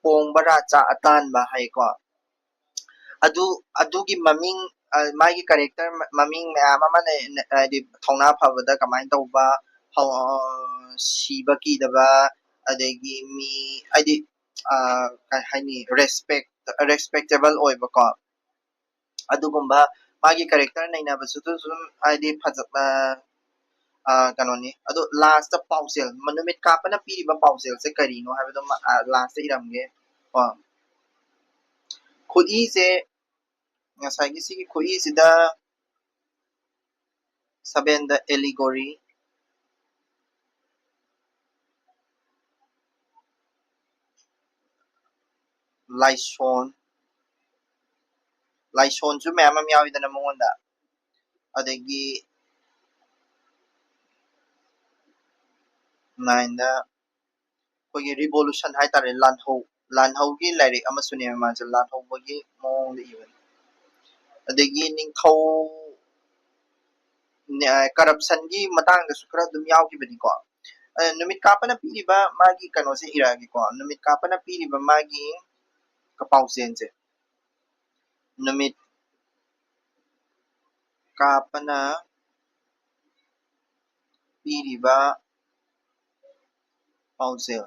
ꯄꯣꯡꯕ ꯔꯥꯖꯥ ꯑꯇꯥꯟꯕ ꯍꯥꯏꯀꯣ꯫ ꯑꯗꯨ ꯑꯗꯨꯒꯤ ꯃꯃꯤꯡ ꯑ, ꯃꯥꯒꯤ ꯀꯦꯔꯦꯛꯇꯔ ꯃꯃꯤꯡ ꯃꯌꯥꯝ ꯑꯃ ꯂꯩ꯫ ꯍꯥꯏꯗꯤ ꯊꯧꯅꯥ ꯐꯕꯗ ꯀꯃꯥꯏꯅ ꯇꯧꯕ, ꯍꯧ- ꯁꯤꯕ ꯀꯤꯗꯕ, ꯑꯗꯒꯤ ꯃꯤ ꯍꯥꯏꯗꯤ ꯑ, ꯀꯩ ꯍꯥꯏꯅꯤ, ꯔꯦꯁꯄꯦꯛ ꯔꯦꯁꯄꯦꯛꯇꯦꯕꯜ ꯑꯣꯏꯕꯀꯣ꯫ ꯑꯗꯨꯒꯨꯝꯕ ꯃꯥꯒꯤ ꯀꯦꯔꯦꯛꯇꯔ ꯅꯩꯅꯕꯁꯨ ꯑꯗꯨ ꯑꯗꯨꯝ ꯍꯥꯏꯗꯤ ꯐꯖ ꯑ, ꯑ, ꯀꯩꯅꯣꯅꯤ꯫ ꯑꯗꯣ ꯂꯥꯁꯇ ꯄꯥꯎꯖꯦꯜ, ꯃ- ꯅꯨꯃꯤꯠ ꯀꯥꯞꯄꯅ ꯄꯤꯔꯤꯕ ꯄꯥꯎꯖꯦꯜꯁꯦ ꯀꯔꯤꯅꯣ ꯍꯥꯏꯕꯗꯣ ꯂꯥꯁꯇ ꯏꯔꯝꯒꯦ ꯀꯣ꯫ ꯈꯨꯠꯏꯁꯦ ꯉꯁꯥꯏꯒꯤ ꯁꯤꯒꯤ ꯈꯨꯠꯏꯁꯤꯗ ꯁꯚꯦꯟꯗ ꯑꯦꯂꯤꯒꯣꯔꯤ, ꯂꯥꯏꯁꯣꯟ, ꯂꯥꯏꯁꯣꯟꯁꯨ ꯃꯌꯥꯝ ꯑꯃ ꯌꯥꯎꯋꯤꯗꯅ ꯃꯉꯣꯟꯗ꯫ ꯑꯗꯒꯤ ꯅꯥꯏꯟꯗ ꯑꯩꯈꯣꯏꯒꯤ revolution ꯍꯥꯏꯇꯥꯔꯦ, ꯂꯥꯟꯍꯧ ꯂꯥꯟꯍꯧꯒꯤ ꯂꯥꯏꯔꯤꯛ ꯑꯃꯁꯨꯅꯦꯕ ꯃꯥꯁꯦ, ꯂꯥꯟꯍꯧꯕꯒꯤ ꯃꯑꯣꯡꯗ ꯏꯕꯅꯤ꯫ ꯑꯗꯒꯤ ꯅꯤꯡꯊꯧ ꯀꯔꯞꯁꯟꯒꯤ ꯃꯇꯥꯡꯗꯁꯨ ꯈꯔ ꯑꯗꯨꯝ ꯌꯥꯎꯈꯤꯕꯅꯤꯀꯣ꯫ ꯑ, ꯅꯨꯃꯤꯠ ꯀꯥꯞꯄꯅ ꯄꯤꯔꯤꯕ ꯃꯥꯒꯤ ꯀꯩꯅꯣꯁꯦ ꯏꯔꯛꯑꯒꯦꯀꯣ, ꯅꯨꯃꯤꯠ ꯀꯥꯞꯄꯅ ꯄꯤꯔꯤꯕ ꯃꯥꯒꯤ ꯄꯥꯎꯖꯦꯜꯁꯦ꯫ ꯅꯨꯃꯤꯠ ꯀꯥꯞꯄꯅ ꯄꯤꯔꯤꯕ ꯄꯥꯎꯖꯦꯜ꯫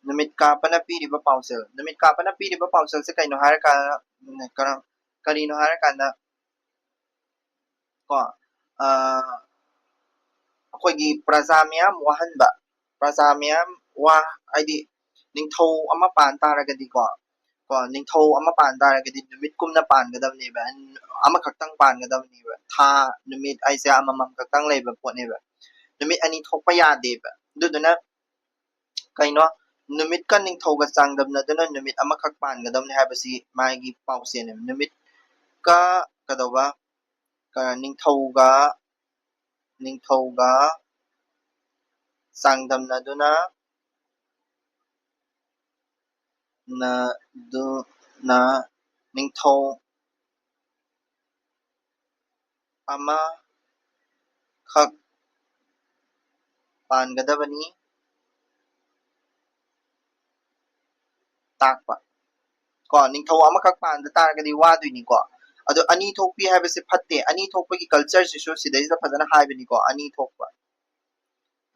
ꯅꯨꯃꯤꯠ ꯀꯥꯞꯄꯅ ꯄꯤꯔꯤꯕ ꯄꯥꯎꯖꯦꯜ꯫ ꯅꯨꯃꯤꯠ ꯀꯥꯞꯄꯅ ꯄꯤꯔꯤꯕ ꯄꯥꯎꯖꯦꯜꯁꯦ ꯀꯩꯅꯣ ꯍꯥꯏꯔꯀꯥꯟꯗ, ꯀꯔꯝ-, ꯀꯔꯤꯅꯣ ꯍꯥꯏꯔꯀꯥꯟꯗ, ꯀꯣ, ꯑ, ꯑꯩꯈꯣꯏꯒꯤ ꯄ꯭ꯔꯖꯥ ꯃꯤꯌꯥꯝ ꯋꯥꯍꯟꯕ, ꯄ꯭ꯔꯖꯥ ꯃꯤꯌꯥꯝ ꯋꯥ-, ꯍꯥꯏꯗꯤ ꯅꯤꯡꯊꯧ ꯑꯃ ꯄꯥꯟ ꯇꯥꯔꯒꯗꯤꯀꯣ, ꯀꯣ, ꯅꯤꯡꯊꯧ ꯑꯃ ꯄꯥꯟ ꯇꯥꯔꯒꯗꯤ ꯅꯨꯃꯤꯠ ꯀꯨꯝꯅ ꯄꯥꯟꯒꯗꯕꯅꯦꯕ, ꯑꯃꯈꯛꯇꯪ ꯄꯥꯟꯒꯗꯕꯅꯦꯕ, ꯊꯥ, ꯅꯨꯃꯤꯠ ꯍꯥꯏꯁꯦ ꯑꯃꯃꯝ ꯈꯛꯇꯪ ꯂꯩꯕ ꯄꯣꯠꯅꯦꯕ, ꯅꯨꯃꯤꯠ ꯑꯅꯤ ꯊꯣꯛꯄ ꯌꯥꯗꯦꯕ꯫ ꯑꯗꯨꯗꯨꯅ ꯀꯩꯅꯣ, ꯅꯨꯃꯤꯠꯀ ꯅꯤꯡꯊꯧꯒ ꯆꯥꯡꯗꯝꯅꯗꯨꯅ ꯅꯨꯃꯤꯠ ꯑꯃꯈꯛ ꯄꯥꯟꯒꯗꯕꯅꯤ ꯍꯥꯏꯕꯁꯤ ꯃꯥꯒꯤ ꯄꯥꯎꯆꯦꯅꯦꯕ꯫ ꯅꯨꯃꯤꯠꯀ ꯀꯩꯗꯧꯕ, ꯀ-, ꯅꯤꯡꯊꯧꯒ, ꯅꯤꯡꯊꯧꯒ ꯆꯥꯡꯗꯝꯅꯗꯨꯅ ꯅ-, ꯗꯨ-, ꯅ ꯅꯤꯡꯊꯧ ꯑꯃꯈꯛ ꯄꯥꯟꯒꯗꯕꯅꯤ ꯇꯥꯛꯄ꯫ ꯀꯣ, ꯅꯤꯡꯊꯧ ꯑꯃꯈꯛ ꯄꯥꯟꯗ ꯇꯥꯔꯒꯗꯤ ꯋꯥꯗꯣꯏꯅꯤꯀꯣ꯫ ꯑꯗꯣ ꯑꯅꯤ ꯊꯣꯛꯄꯤ ꯍꯥꯏꯕꯁꯦ ꯐꯠꯇꯦ꯫ ꯑꯅꯤ ꯊꯣꯛꯄꯒꯤ culture ꯁꯤꯁꯨ ꯁꯤꯗꯩꯁꯤꯗ ꯐꯖꯅ ꯍꯥꯏꯕꯅꯤꯀꯣ, ꯑꯅꯤ ꯊꯣꯛꯄ꯫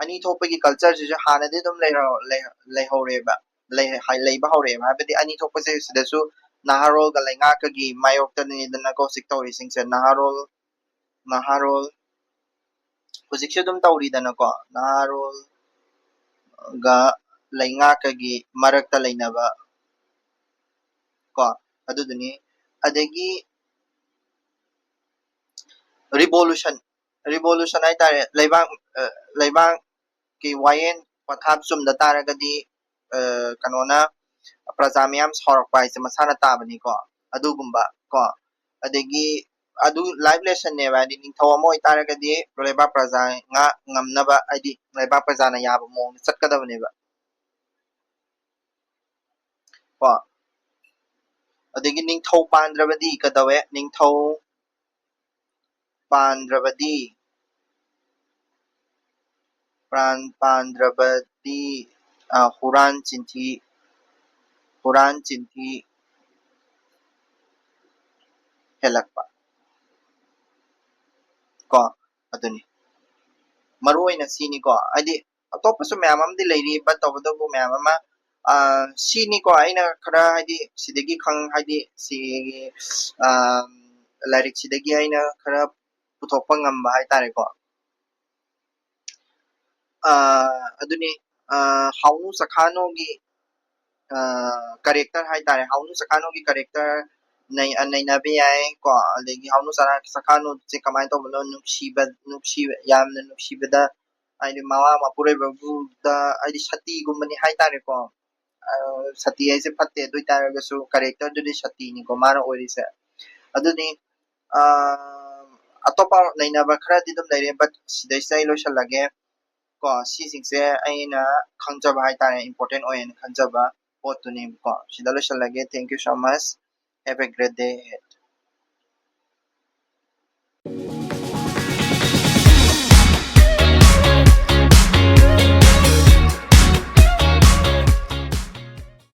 ꯑꯅꯤ ꯊꯣꯛꯄꯒꯤ culture ꯁꯤꯁꯨ ꯍꯥꯟꯅꯗꯤ ꯑꯗꯨꯝ ꯂꯩꯔ-, ꯂꯩ-, ꯂꯩꯍꯧꯔꯦꯕ, ꯂꯩ-, ꯍꯥꯏ-, ꯂꯩꯕ ꯍꯧꯔꯛꯑꯦꯕ꯫ ꯍꯥꯏꯕꯗꯤ ꯑꯅꯤ ꯊꯣꯛꯄꯁꯦ ꯁꯤꯗꯁꯨ ꯅꯍꯥꯔꯣꯜꯒ ꯂꯩꯉꯥꯛꯀꯒꯤ ꯃꯥꯌꯣꯛꯇꯅꯤꯗꯅꯀꯣ ꯍꯧꯖꯤꯛ ꯇꯧꯔꯤꯁꯤꯡꯁꯦ꯫ ꯅꯍꯥꯔꯣꯜ, ꯅꯍꯥꯔꯣꯜ ꯍꯧꯖꯤꯛꯁꯨ ꯑꯗꯨꯝ ꯇꯧꯔꯤꯗꯅꯀꯣ, ꯅꯍꯥꯔꯣꯜꯒ ꯂꯩꯉꯥꯛꯀꯒꯤ ꯃꯔꯛꯇ ꯂꯩꯅꯕ ꯀꯣ, ꯑꯗꯨꯗꯨꯅꯤ꯫ ꯑꯗꯒꯤ revolution, revolution ꯍꯥꯏꯇꯥꯔꯦ, ꯂꯩꯕꯥꯛ, ꯑ, ꯂꯩꯕꯥꯛꯀꯤ ꯋꯥꯌꯦꯜ ꯄꯊꯥꯞ ꯆꯨꯝꯗ ꯇꯥꯔꯒꯗꯤ, ꯑ, ꯀꯩꯅꯣꯅ, ꯄ꯭ꯔꯖꯥ ꯃꯤꯌꯥꯝ ꯁꯥꯎꯔꯛꯄ ꯍꯥꯏꯁꯦ ꯃꯁꯥꯅ ꯇꯥꯕꯅꯤꯀꯣ, ꯑꯗꯨꯒꯨꯝꯕ ꯀꯣ꯫ ꯑꯗꯒꯤ, ꯑꯗꯨ life lessonꯅꯦꯕ꯫ ꯍꯥꯏꯗꯤ ꯅꯤꯡꯊꯧ ꯑꯃ ꯑꯣꯏꯇꯥꯔꯒꯗꯤ ꯂꯩꯕꯥꯛ ꯄ꯭ꯔꯖꯥ ꯉꯥꯛ ꯉꯝꯅꯕ, ꯍꯥꯏꯗꯤ ꯂꯩꯕꯥꯛ ꯄ꯭ꯔꯖꯥꯅ ꯌꯥꯕ ꯃꯑꯣꯡꯗ ꯆꯠꯀꯗꯕꯅꯦꯕ꯫ ꯀꯣ, ꯑꯗꯒꯤ ꯅꯤꯡꯊꯧ ꯄꯥꯟꯗ꯭ꯔꯕꯗꯤ ꯀꯩꯗꯧꯋꯦ? ꯅꯤꯡꯊꯧ ꯄꯥꯟꯗ꯭ꯔꯕꯗꯤ, ꯄ꯭ꯔꯥꯟ ꯄꯥꯟꯗ꯭ꯔꯕꯗꯤ, ꯑ, ꯍꯨꯔꯥꯟ ꯆꯤꯟꯊꯤ, ꯍꯨꯔꯥꯟ ꯆꯤꯟꯊꯤ ꯍꯦꯜꯂꯛꯄ꯫ ꯀꯣ, ꯑꯗꯨꯅꯤ꯫ ꯃꯔꯨ ꯑꯣꯏꯅ ꯁꯤꯅꯤꯀꯣ꯫ ꯍꯥꯏꯗꯤ ꯑꯇꯣꯞꯄꯁꯨ ꯃꯌꯥꯝ ꯑꯃꯗꯤ ꯂꯩꯔꯤ, but ꯇꯧꯕꯇꯕꯨ ꯃꯌꯥꯝ ꯑꯃ, ꯑ, ꯁꯤꯅꯤꯀꯣ ꯑꯩꯅ ꯈꯔ, ꯍꯥꯏꯗꯤ ꯁꯤꯗꯒꯤ ꯈꯪ-, ꯍꯥꯏꯗꯤ ꯁꯤꯒꯤ, ꯑ, ꯂꯥꯏꯔꯤꯛꯁꯤꯗꯒꯤ ꯑꯩꯅ ꯈꯔ ꯄꯨꯊꯣꯛꯄ ꯉꯝꯕ ꯍꯥꯏꯇꯥꯔꯦꯀꯣ꯫ ꯑ, ꯑꯗꯨꯅꯤ, ꯑ, ꯍꯥꯎꯅꯨ ꯆꯈꯥꯅꯣꯒꯤ, ꯑ, character ꯍꯥꯏꯇꯥꯔꯦ, ꯍꯥꯎꯅꯨ ꯆꯈꯥꯅꯣꯒꯤ character ꯅꯩ-, ꯑ, ꯅꯩꯅꯕ ꯌꯥꯏ ꯀꯣ꯫ ꯑꯗꯒꯤ ꯍꯥꯎꯅꯨ ꯆꯔꯥ-, ꯆꯈꯥꯅꯣꯁꯦ ꯀꯃꯥꯏꯅ ꯇꯧꯕꯅꯣ? ꯅꯨꯡꯁꯤꯕ, ꯅꯨꯡꯁꯤꯕ, ꯌꯥꯝꯅ ꯅꯨꯡꯁꯤꯕꯗ, ꯍꯥꯏꯗꯤ ꯃꯃꯥ ꯃꯄꯨꯔꯣꯏꯕꯕꯨꯗ, ꯍꯥꯏꯗꯤ ꯁꯇꯤꯒꯨꯝꯕꯅꯤ ꯍꯥꯏꯇꯥꯔꯦꯀꯣ꯫ ꯑ, ꯁꯇꯤ ꯍꯥꯏꯁꯦ ꯐꯠꯇꯦ, ꯑꯗꯨ ꯑꯣꯏꯇꯥꯔꯒꯁꯨ characterꯗꯨꯗꯤ ꯁꯇꯤꯅꯤꯀꯣ ꯃꯥꯅ ꯑꯣꯏꯔꯤꯁꯦ꯫ ꯑꯗꯨꯅꯤ, ꯑ, ꯑꯇꯣꯞꯄ ꯅꯩꯅꯕ ꯈꯔꯗꯤ ꯑꯗꯨꯝ ꯂꯩꯔꯦ, but ꯁꯤꯗꯩꯁꯤꯗ ꯑꯩ ꯂꯣꯏꯁꯜꯂꯒꯦ꯫ ꯀꯣ, ꯁꯤꯁꯤꯡꯁꯦ ꯑꯩꯅ ꯈꯪꯖꯕ ꯍꯥꯏꯇꯥꯔꯦ, important ꯑꯣꯏꯌꯦꯅ ꯈꯟꯖꯕ ꯄꯣꯠꯇꯨꯅꯦꯕꯀꯣ꯫ ꯁꯤꯗ ꯂꯣꯏꯁꯜꯂꯒꯦ꯫ Thank you so much. Have a great day ahead.